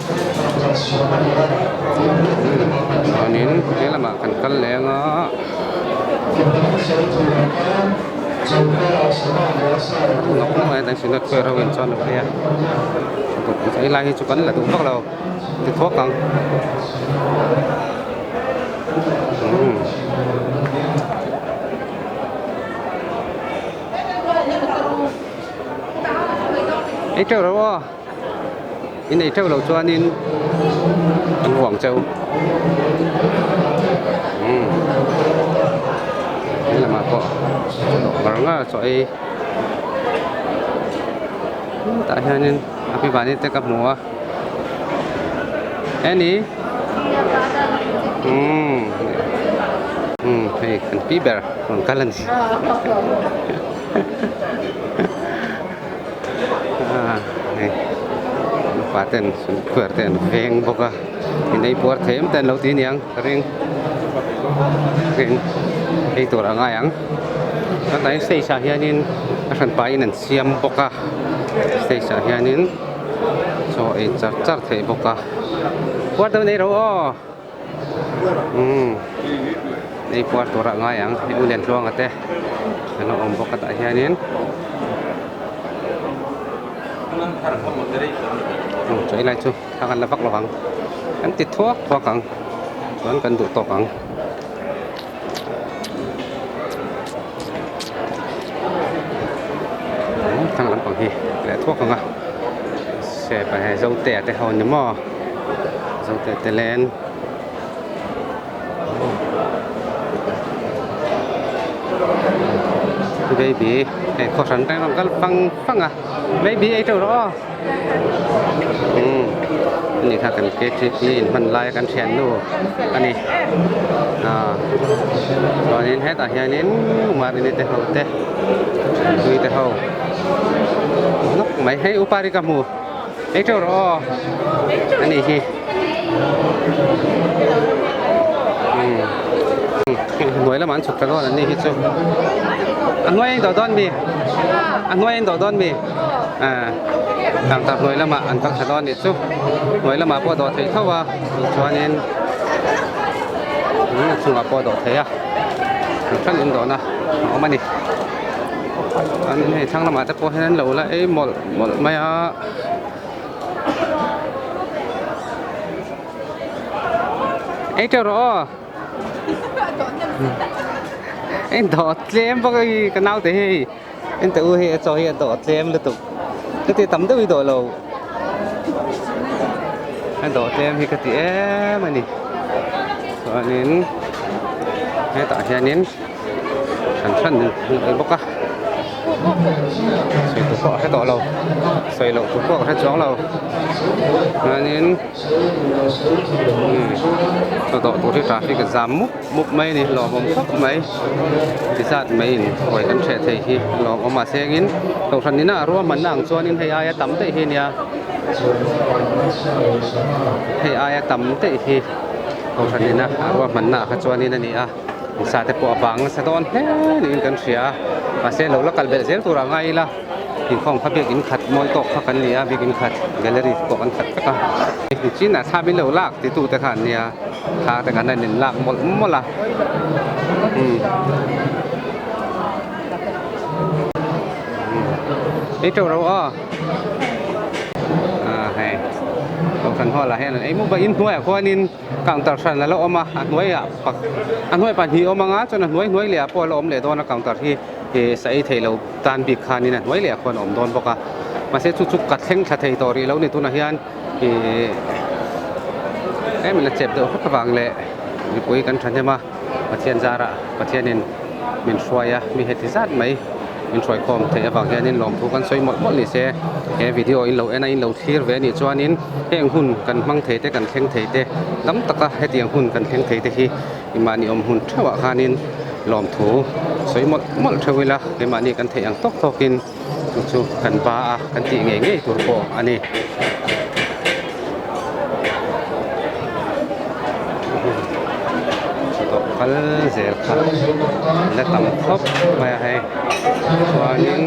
chuanin he lamah kan kal leng a nawk nawk mai a Synod Square ho in chuan a phei a helai hi chu kan la duh vak lo ti thuak ang. Ei teuh lo aw in ei teuh loh chuanin an huang cheu umm he lamah pawh ngar ngar chaw ei tah hianin a pi vani te ka hmu a. Annie umm umm hei kan pi ber rawn kal a ni ah hei nupa ten khuar te an veng bawk a inei puar thei em te an lo ti aniang ka ring ring ei tur a ngai ang chuan tah hian stage ah hianin a hran pahin an siam bawk a stage ah hianin. Chaw ei char char theih bawk a puar deuh nei ro aw umm ei puar tur ah ngai ang hei u Liantluanga te an lo awm bawk a tah hianin chaw ei lai chu thla kan la vak lo ang kan ti thuak thuak ang chuan kan duh tawk ang. Thlang lampang hi leh thuak ang a sep a hei zote te ho ni maw zote te len baby hei khaw hran reng rawn kal fang fang a baby ei teuh rawh aw umm ani kha kan ktp in hman lai a kan thiannu a ni ah chuanin hetah hianin marini te ho te tui te ho nawk mai hei upari ka hmu ei teuh rawh aw ani hi umm hnuai lamah an chhuk ta dawn an ni hi chu a hnuai a in dawh dawn mi a hnuai a in dawh dawn mi. Ah tangka hnuai lamah an kal thla dawn anih chu hnuai lamah pawh a dawh theih tho a tichuanin a chungah pawh a dawh theih a an hran in dawhna a awm a ni chuanin hei thlang lamah te pawh hian an lo la ei mawlh mawlh mai a. Ei teuh rawh aw ei dawh tlem bawk a ka naute hi. Ente u hei a chaw hi a dawh tlem lutuk ka ti tam deuh i dawh lo a dawh tlem hi ka ti em a ni chuanin hetah hianin hran hran in ei bawk a sawi tur pawh a hre tawh lo sawi loh tur pawh ka hre chuang lo chuanin chaw dawh tur hi traffic a zam mup mup mai a ni lawmawm khawp mai ti zat mai in ruai kan hreh thei hi lawmawm a sengin kohhran ina a ruahmanna ang chuanin hei aia tam daih hi a nia hei aia tam daih hi kohhran ina a ruahmanna ah kha chuanin a ni a sa te pawh a vang nasa dawn hle niin kan hria a mahse lo la kal belh zel turah ngai ila inkhawm kha biak in khat mawi tawk kha kan ni a biak in khat gallery te pawh kan khat vek a chin ah thla min lo lak ti tu te kha an nia thla te kan han in lak mawlh mawlh a umm ei teuh ro aw ah hei kohhran hall ah hian an ei mup a inhnuaiah khuanin counter hran a la awm a a hnuaiah a hnuai pahnih awm anga chuan a hnuai hnuai leh ah pawh a la awm leh dawn a counter hi ih sa ei thei lo tan bik khanin a hnuai leh ah khuan a awm dawn bawk a mahse chu chu ka thleng thla thei tawh rih lo ni tunah hian ih tlem in a chep deuh hlek avang leh mipui kan thahnem a Pathian zarah Pathianin min hruai a mi heti zat mai min hruai khawm theih avang hianin lawmthu kan sawi mawlh mawlh ni se he video in lo en a in lo thlir ve anih chuanin heng hun kan hmang thei te kan thleng thei te tam taka hetiang hun kan thleng thei te hi mahni awm hun theuhah khanin lawmthu sawi mawlh mawlh theuh ila keimahni kan theih ang tawk tawkin chu chu kan ba a kan tih ngei ngei tur pawh a ni. Kal zel kha la tam khawp mai a hei chuanin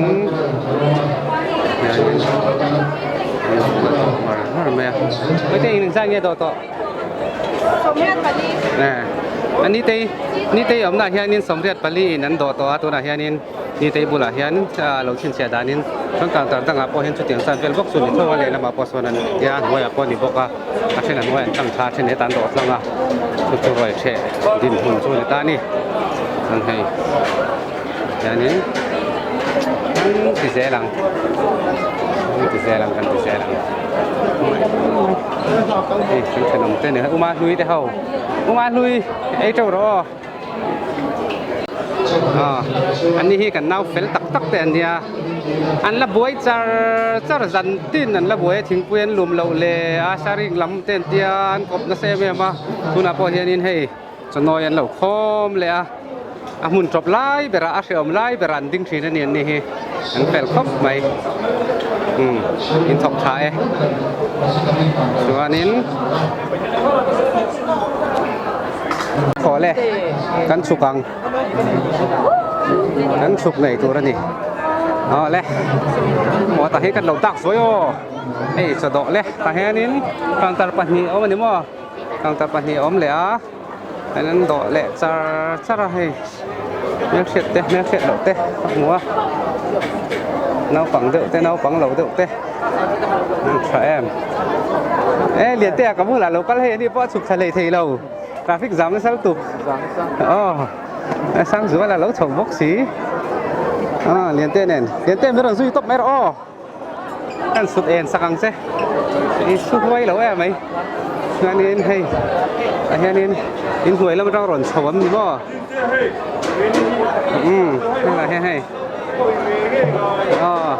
hianin la tawh mar mar mai a hei te engzat nge dawh tawh nitei nitei awmna ah hianin 84 in an dawh tawh a tunah hianin nitei bulah hian lo chhinchhiah danin chuan counter dangah pawh hian chutiang zat vel bawk chu ni tho a lehlamah pawh sawn an tia hnuaiah pawh a ni bawk a. A then a hnuai an tlang thla a then hetan dawh tlang a chu chu ruai hreh dinhmun chu a ni ta a ni chuan hei hianin kan ti zel ang kan ti zel ang kan ti zel ang hei kan thenawm te ni uma hlui te ho uma hlui ei teuh rawh aw. Aw an ni hi kan nau fel tak tak te an nia an la buai char char zan tin an la buai a thingpui an lum loh leh a sharing lam te an tia an kawp nasa em em a tunah pawh hianin hei chawnawi an lo khawm leh a a hmun tawp lai berah a hrehawm lai berah an ding thin a ni an ni hi an fel khawp mai umm in thawk tha e chuanin. Thaw le kan chhuk ang kan chhuk ngei tur a ni aw le aw tah hi kan lo dak zuai aw hei chaw dawh le tah hianin counter pahnih a awm a ni maw counter pahnih a awm leh a an an dawh leh char char a hei hmelhriat te hmelhriat loh te ka hmu a naupang deuh te naupang lo deuh te an tha em e lian te ah ka bulah lo kal hei ani pawh a chhuk thla hlei thei lo. Traffic jam nasa lutuk aw Sangzuala lo chho bawk si aw Liante nen Liante min rawn zui tawp mai rawh aw kan sut en sak ang che i su huai lo em mai chuanin hei tah hianin inhnuai lam atang rawn chho an ni maw umm helaiah hian hei aw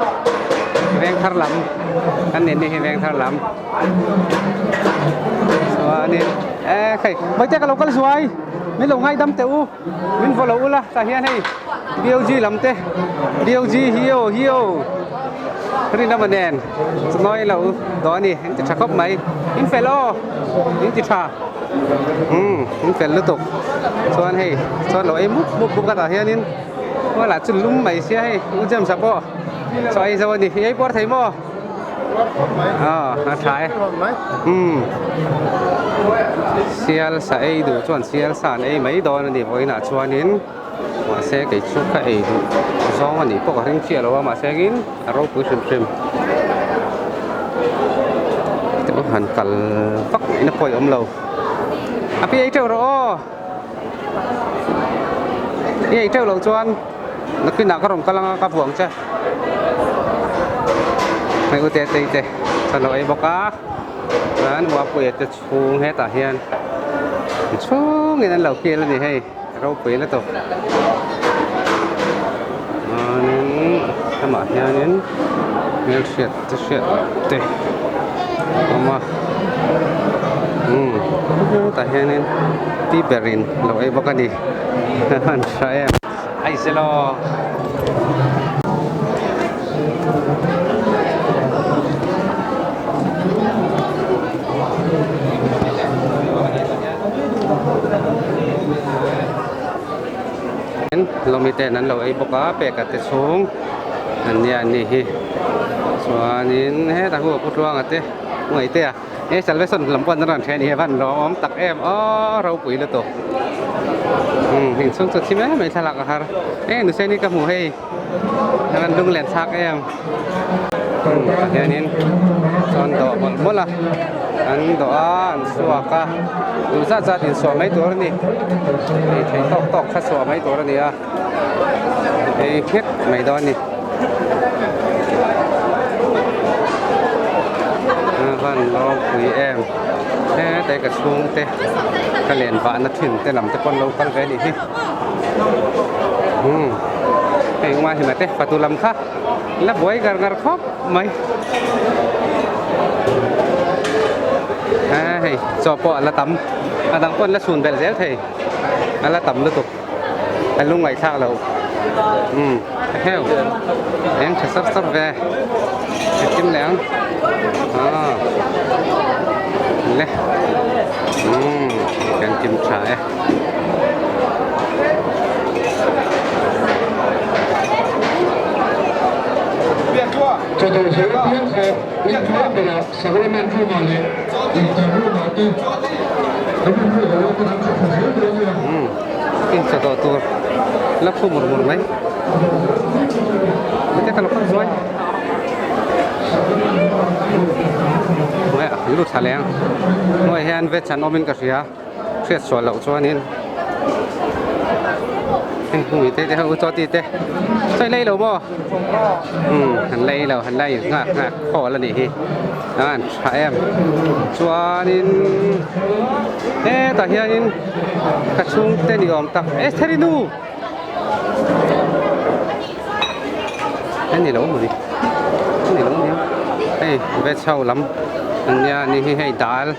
veng thar lam kan nen ni hi veng thar lam. Chuanin e hei Vaite ka lo kal zuai min lo ngaidam teh u min vaw lo ula tah hian hei BOG lam te BOG hi aw hi aw rinawma nen chunawi lo daw a ni in ti tha khawp mai in fel aw in ti tha umm in fel lutuk chuan hei chuan lo ei mup mup bawk a tah hianin hualah chu lum mai sia hei u James-a pawh chaw ei zo a ni i ei puar thei maw. A tha e umm sial sa ei duh chuan sial sa an ei mai dawn a ni vawiinah chuanin mahse kei chu ka ei duh zawng a nih pawh ka ring chiah lo a mahse engin a ropui hrim hrim teuh han kal vak ngaihna pawh a awm lo a pi ei teuh rawh aw i ei teuh loh chuan nakinah ka rawn kal anga ka vuang che. Hei u Tetei te chuan lo ei bawk a chuan Uapuia te chhung hetah hian chhungin an lo kil a ni hei ropui lutuk chuanin lamah hianin hmelhriat te hriat loh te a awm a umm hetah hianin pi berin lo ei bawk a ni an hra em. Ai selaw. Lawmi ten an lo ei bawk a peka te chhung an nia an nih hi chuanin hetah hu a pu tluanga te ngaih te a. He salvation lam pawh an rawn hria a ni hi a van lawm tak em aw ropui lutuk umm inchhung chu thi mai mai thlalak a har eng nuse ni ka hmu hei a van lung len thlak em umm tah hianin chuan dawh mawlh mawlh a an dawh a an chhuak a duh zat zat insuah mai tur a ni ei theih tawk tawk kha chhuah mai tur a ni a ei nghet mai dawn a ni. A van ropui em hete ka chhungte ka len vahna thin te lam te pawn lo kal ve a nih hi umm hei engmah hi mate fatu lam kha la buai ngar ngar khawp mai a hei chaw pawh a la tam a dang pawh an la chhun belh zel thei a la tam lutuk. A lungngaihthlak loh umm heu eng tha sar sar ve engtin leh ang aaa le umm kan kim tha e. Incha dawh tur la phu mur mur mai hete ka lo kal zuai hnuaiah a lut thla leh ang hnuaiah hian veg an awmin ka hria hriat sual loh chuanin hei hmui te te ho chaw ti te sawi lei lo maw umm han lei lo han lei nghak nghak khawl a nih hi. A tha em chuanin hetah hianin ka chhungte ni awm tak Estheri nu a ni lo maw ni a ni lo nia hei veg ho lam an nia ni hi hei dal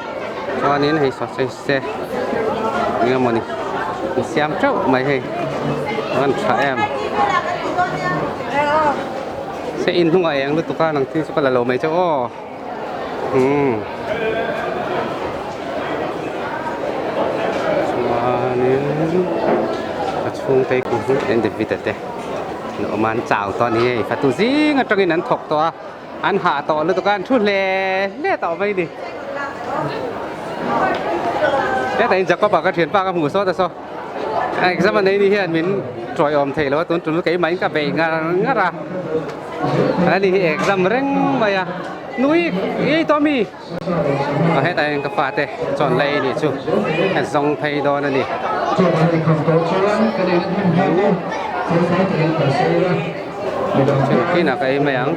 chuanin hei sausage te eng emaw ni an siam teuh mai hei a van tha em. Se in hnungah eng lutuk a nang thil chu ka la lo mai chauh aw umm chuanin a chhungte hi khu en David a te an awm a an chau tawh a ni hei fatu zing atangin an thawk tawh a an hah tawh lutuk a an thu hle hle tawh mai a ni hetah in Jacob a ka thianpa ka hmuh sawt a saw. Exam a nei ni hian min tawiawm thei lo a tun tul keimah in ka bei ngar ngar a ani hi exam reng mai a nui ei tawh mi a hetah hian ka fate chuan lei anih chu a zawng phei dawn a ni. Thinah ka ei mai ang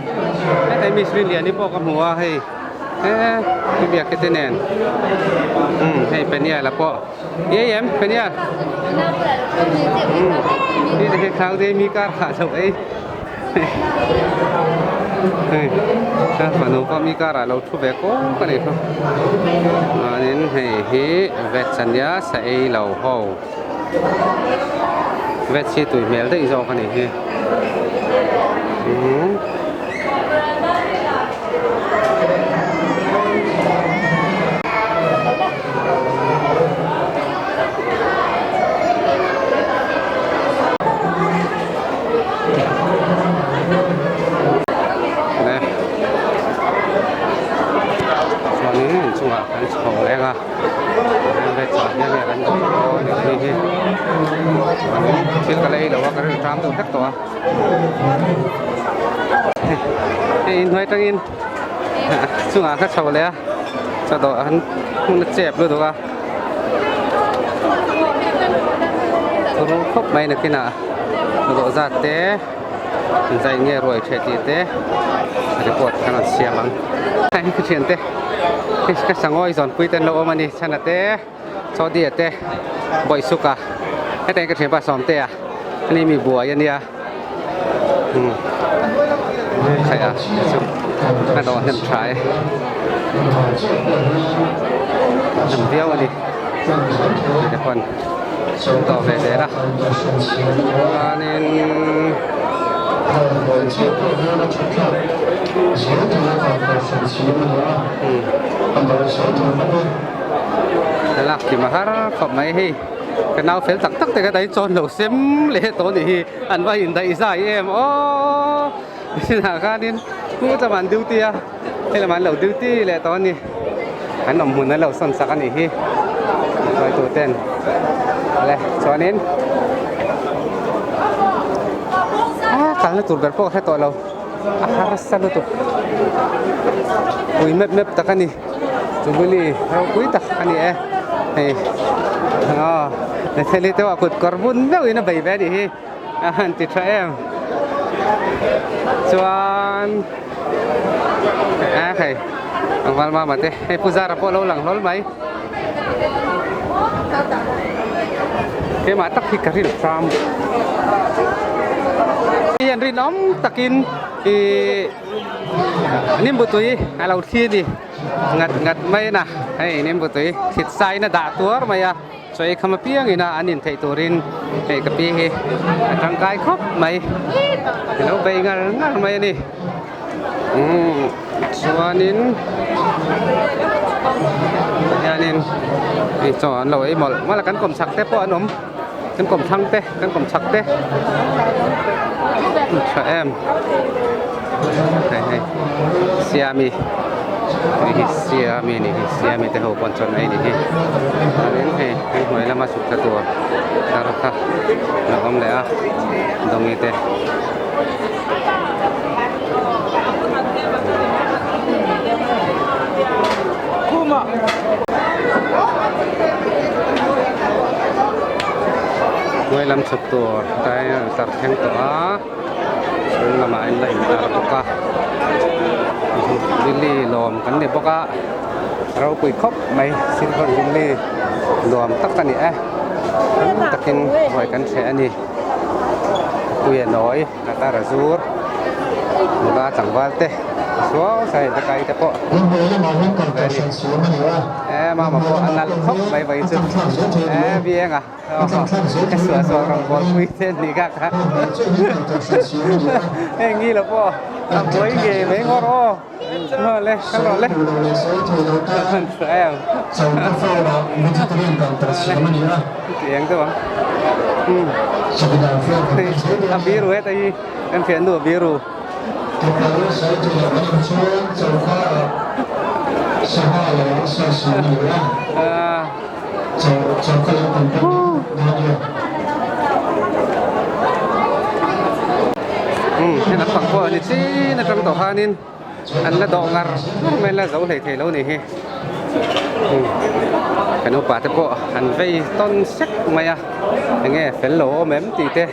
hetah hi miss Rinliani pawh ka hmu a hei he biak te nen hei Peniel-a pawh. Ei em Penia Ni te khang te mi kar ha lo ei Hei ka fanu pawh mi kar ah lo thu ve ko ka nei kha Chuanin hei hi veg ania sa ei lo ho Veg hi tui hmel daih zawk a nih hi Umm. Chuanin inchungah kan chho leng a thil ka la ei lo a ka rilru ṭam deuh hlek tawh a hei inhnuai atangin chungah ka chho leh a chaw dawh an hmun a chep lutuk a thuru khawp mai nakinah chaw dawh zat te. Zai nge ruai ṭheh tih te report kan rawn siam ang. Hei ka thiante hei ka sangawi zawnpui te an lo awm a ni chhana te Chawdia te Bawihsuka heta hian ka thianpa Sawmtea ani mi buai a nia umm khaih a chu a dawh hnem tha e hnem viau a ni tih te pawn an dawh ve zel a chuanin umm. Thlalak kim a har khawp mai hei ka nau fel tak tak te ka dai chawn lo sem leh tawh anih hi an va indaih zai em aww inah khanin pu tlama an duty a hei lamah an lo duty leh tawh a ni an awm hmun an lo sawn sak a nih hi hruaitu ten le chuanin a kalna tur ber pawh ka hre tawh lo a harsa lutuk pui mep mep tak a ni. Jubilee ropui tak a ni e hei aw Netheli te pawh kut kawr bun deuhin a bei ve a nih hi a han ti tha em chuan a hei tlangval mama te hei pu zara pawh a lo lang hlawl mai keimah tak hi ka rin tram hian rinawm takin ihh. Nimbu tui a lo thli a ni ngat ngat mai a na hei nimbu tui thlit sai in a dah tuar mai a chaw ei kham apiang in a an in theih turin hei ka pi hi a tangkai khawp mai a lo bei ngar ngar mai a ni umm chuanin hianin hei chaw an lo ei mawlh mawlh a kan kawm chak te pawh an awm. Kan kawm thlang te kan kawm chhak te tha em hei hei siami hei hi siami ni hi siami te ho pawn chuan ei ni hi chuanin hei kan hnuai lama chhuk thla tur tar kha a lo awm leh a dawngi te. Hnuai lam chhuk tur tlai a tar thleng tawh a chung lamah in la intar bawk a lily lawm kan ni bawk a ropui khawp mai silver lily nuam tak a ni e takin ruai kan hreh a ni puia nawi. A tar a zur nula tlangval te suau sai te kai te pawh ve a ni e mama pawh a nalh khawp mai mai chu e biang a ka suah suah rawn bawl pui te a nih kha kha hei ngi lo pawh a buai ngei mai ngawr aw aw le kal rawh le hman tha em Chiang deuh ang a biru heta hi kan thian nu a biru. Hei lampang pawh a ni chin atang tawh khanin an la dawh ngar ngar mai an la zo hlei thei lo ni hi kan upa te pawh an vei tawn sek mai a enge fel lo awm em tih te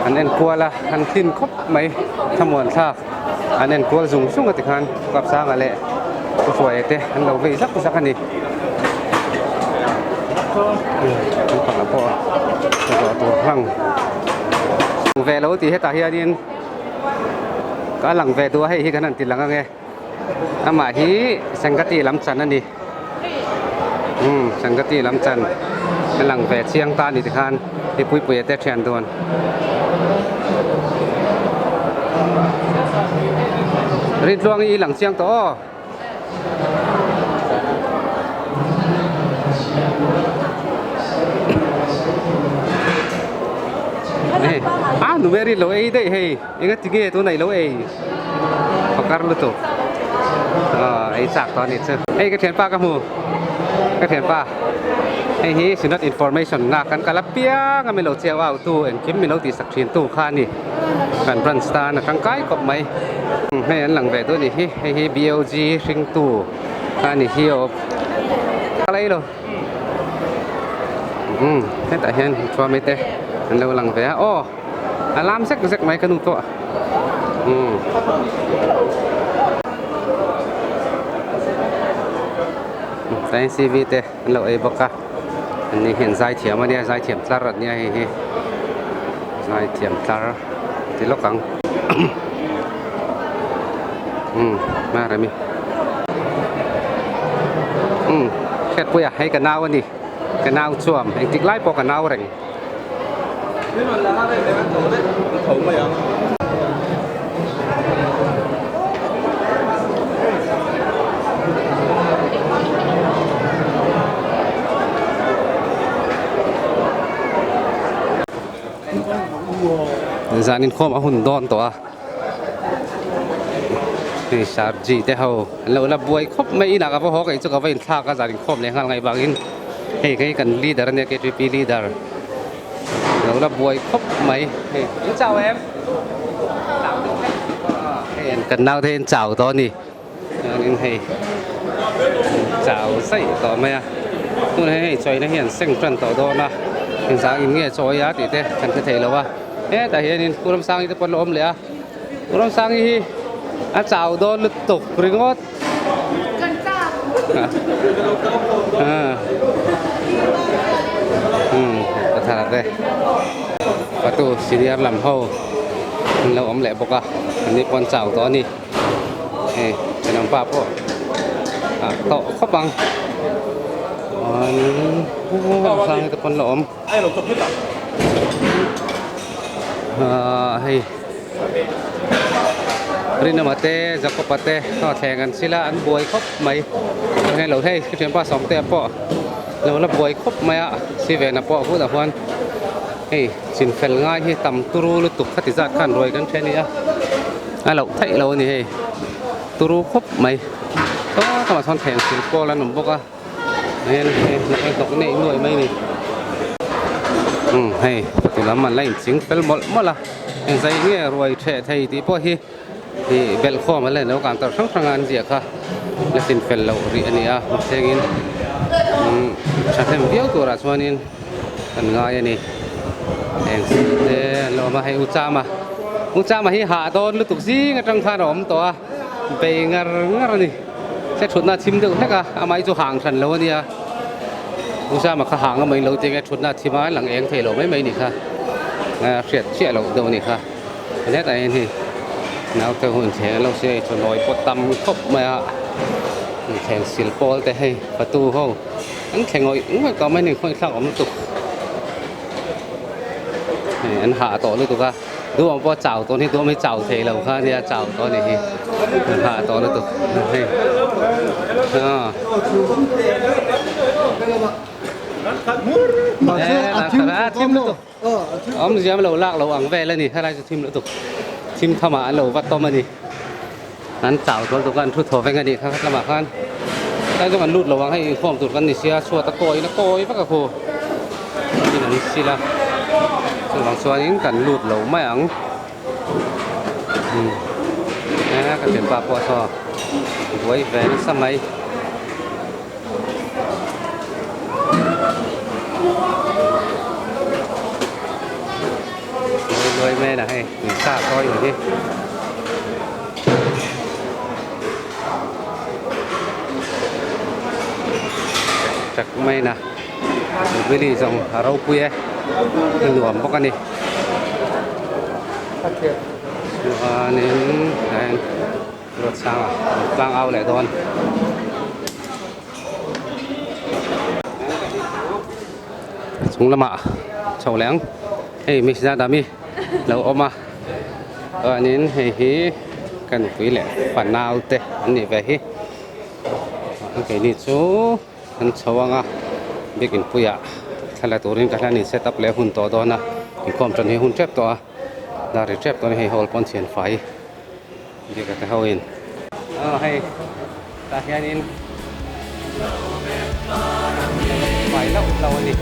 an en kual a an tlin khawp mai thlamuan thlak an en kual zung zung a tikhan Kapsanga leh Pu Hruaia te an lo vei zak zak a ni naupang pawh zawh tur hlang ve lo tih hetah hianin. Ka lang ve duh a hei hi kan han ti lang ange amah hi Sangati lam chan a ni umm Sangati lam chan a lang ve chiang ta a ni tikhan mipui puia te thian dawn. Rintluang i lang chiang tawh aw. A nu ber i lo ei daih hei enga ti nge tuna i lo ei pakar lutuk ei chak tawh a nih chu hei ka thianpa ka hmu ka thianpa hei hi synod information na kan kal apiang a min lo chiau au tu engkim min lo tihsak thin tu kha a ni. Kan branch tan a tangkai khawp mai. Hei an lang ve duh a nih hi. Hei hi BOG hringtu kha a ni hi aw. Ka lei lo. Umm hetah hian thuamite an lo lang ve a. Aw! A lam zek zek mai ka nu pawh umm. Tlai CV te an lo ei bawk a an ni hian zaithiam a nia zaithiam tlar an nia hei hi zaithiam tlar ti lawk ang umm hmar ami umm hriatpuia hei ka nau a ni ka nau chuam engtik lai pawh ka nau reng. Zan inkhawm a hun dawn tawh a hei sarji te ho an lo la buai khawp mai inah ka va haw kaih chu ka va inthlak a zan inkhawm leh nghal ngaih vangin. Hei hei kan leader ania KTP leader lo la buai khawp mai hei in chau em hei an kan nau te in chau tawh ani chuanin hei chau zaih tawh mai a tun hei hei chawina hi an seng tan tawh dawn a engzah in nge chawi a tih te kan hre thei lo a hetah hianin Pu Ramsangi te pawh an la awm leh a Pu Ramsangi hi a chau dawn lutuk ringawt. Patu senior lam ho an lo awm leh bawk a an ni pawh an chau tawh a ni hei thenawm pa pawh a tawh khawp ang chuan te pawh an la awm ahh hei. Rinawma te Jacob-a te a thleng an sil a an buai khawp mai hei lo hei ka thianpa Sawmtea pawh lo la buai khawp mai a Steven-a pawh hunah huan hei chin fel ngai hi tam turu lutuk khati zat khan ruai kan then a ni a a loh theih lo a ni hei turu khawp mai saw lamah sawn thleng sil pawl an awm bawk a. Hian hei hnawk neih nuaih mai a ni umm hei ti lam an la inching fel mawlh mawlh a engzai nge ruai theh thei tih pawh hi ih belh khawm a la lo kan tar hrang hrang a an ziah kha la chin fel loh rih a ni a mahsengin umm thahnem viau turah chuanin kan ngai a ni eng te an lo awm a hei u chama u chama hi hah dawn lutuk zing atang khan a awm tawh a bei ngar ngar a ni. Se thutna a thim deuh hlek a amah hi chu hang hran lo a nia u Zama kha hang a mai lo tih nge thutna a thim a lang eng thei lo mai mai a nih kha a hriat chiah loh deuh a nih kha hetah hian hei naute hun thleng an lo sia chu nawi pawh tam khawp mai a thleng sil pawl te hei fatu ho an thleng ngawih ngawih tawh mai a ni khawngaih thlak awm lutuk hei an hah tawh lutuk a. Duhawm pawh chau tawh ni duhawm hi chau thei lo kha nia chau tawh ni hi hah tawh lutuk hei a thim lutuk awmzia lo lak lo ang vel a ni helai chu thim lutuk thim thamah an lo va tawm a ni an chau tawh lutuk a an thu thaw veng a nih kha lamah khan tlai zawng an lut lo ang hei inkhawm tur kan ni sia chhuat a kawi in a kawi vak a khu tin an sil a chuvang chuanin kan lut lo mai ang umm e ka thianpa pawh saw buai ve nasa mai. Luai luai mai a hei tui sa sawi ni hi. Chak mai na Jubilee zawng a ropui e a nuam bawk a ni chuanin Ruatsanga tlang au leh dawn. Chung lamah chho leh ang hei Miss Zadami lo awm a chuanin hei hi ka nupui leh fanau te an nih ve hi keini chu an chho ang a biakin puiah thla la turin ka hlan in set up leh hun tawh dawn a inkhawm tan hi hun tep tawh a dar ri tep tawh a ni hei hall pawn chhian fai. Biaka te ho in. Aw hei tah hianin fai loh loh a ni.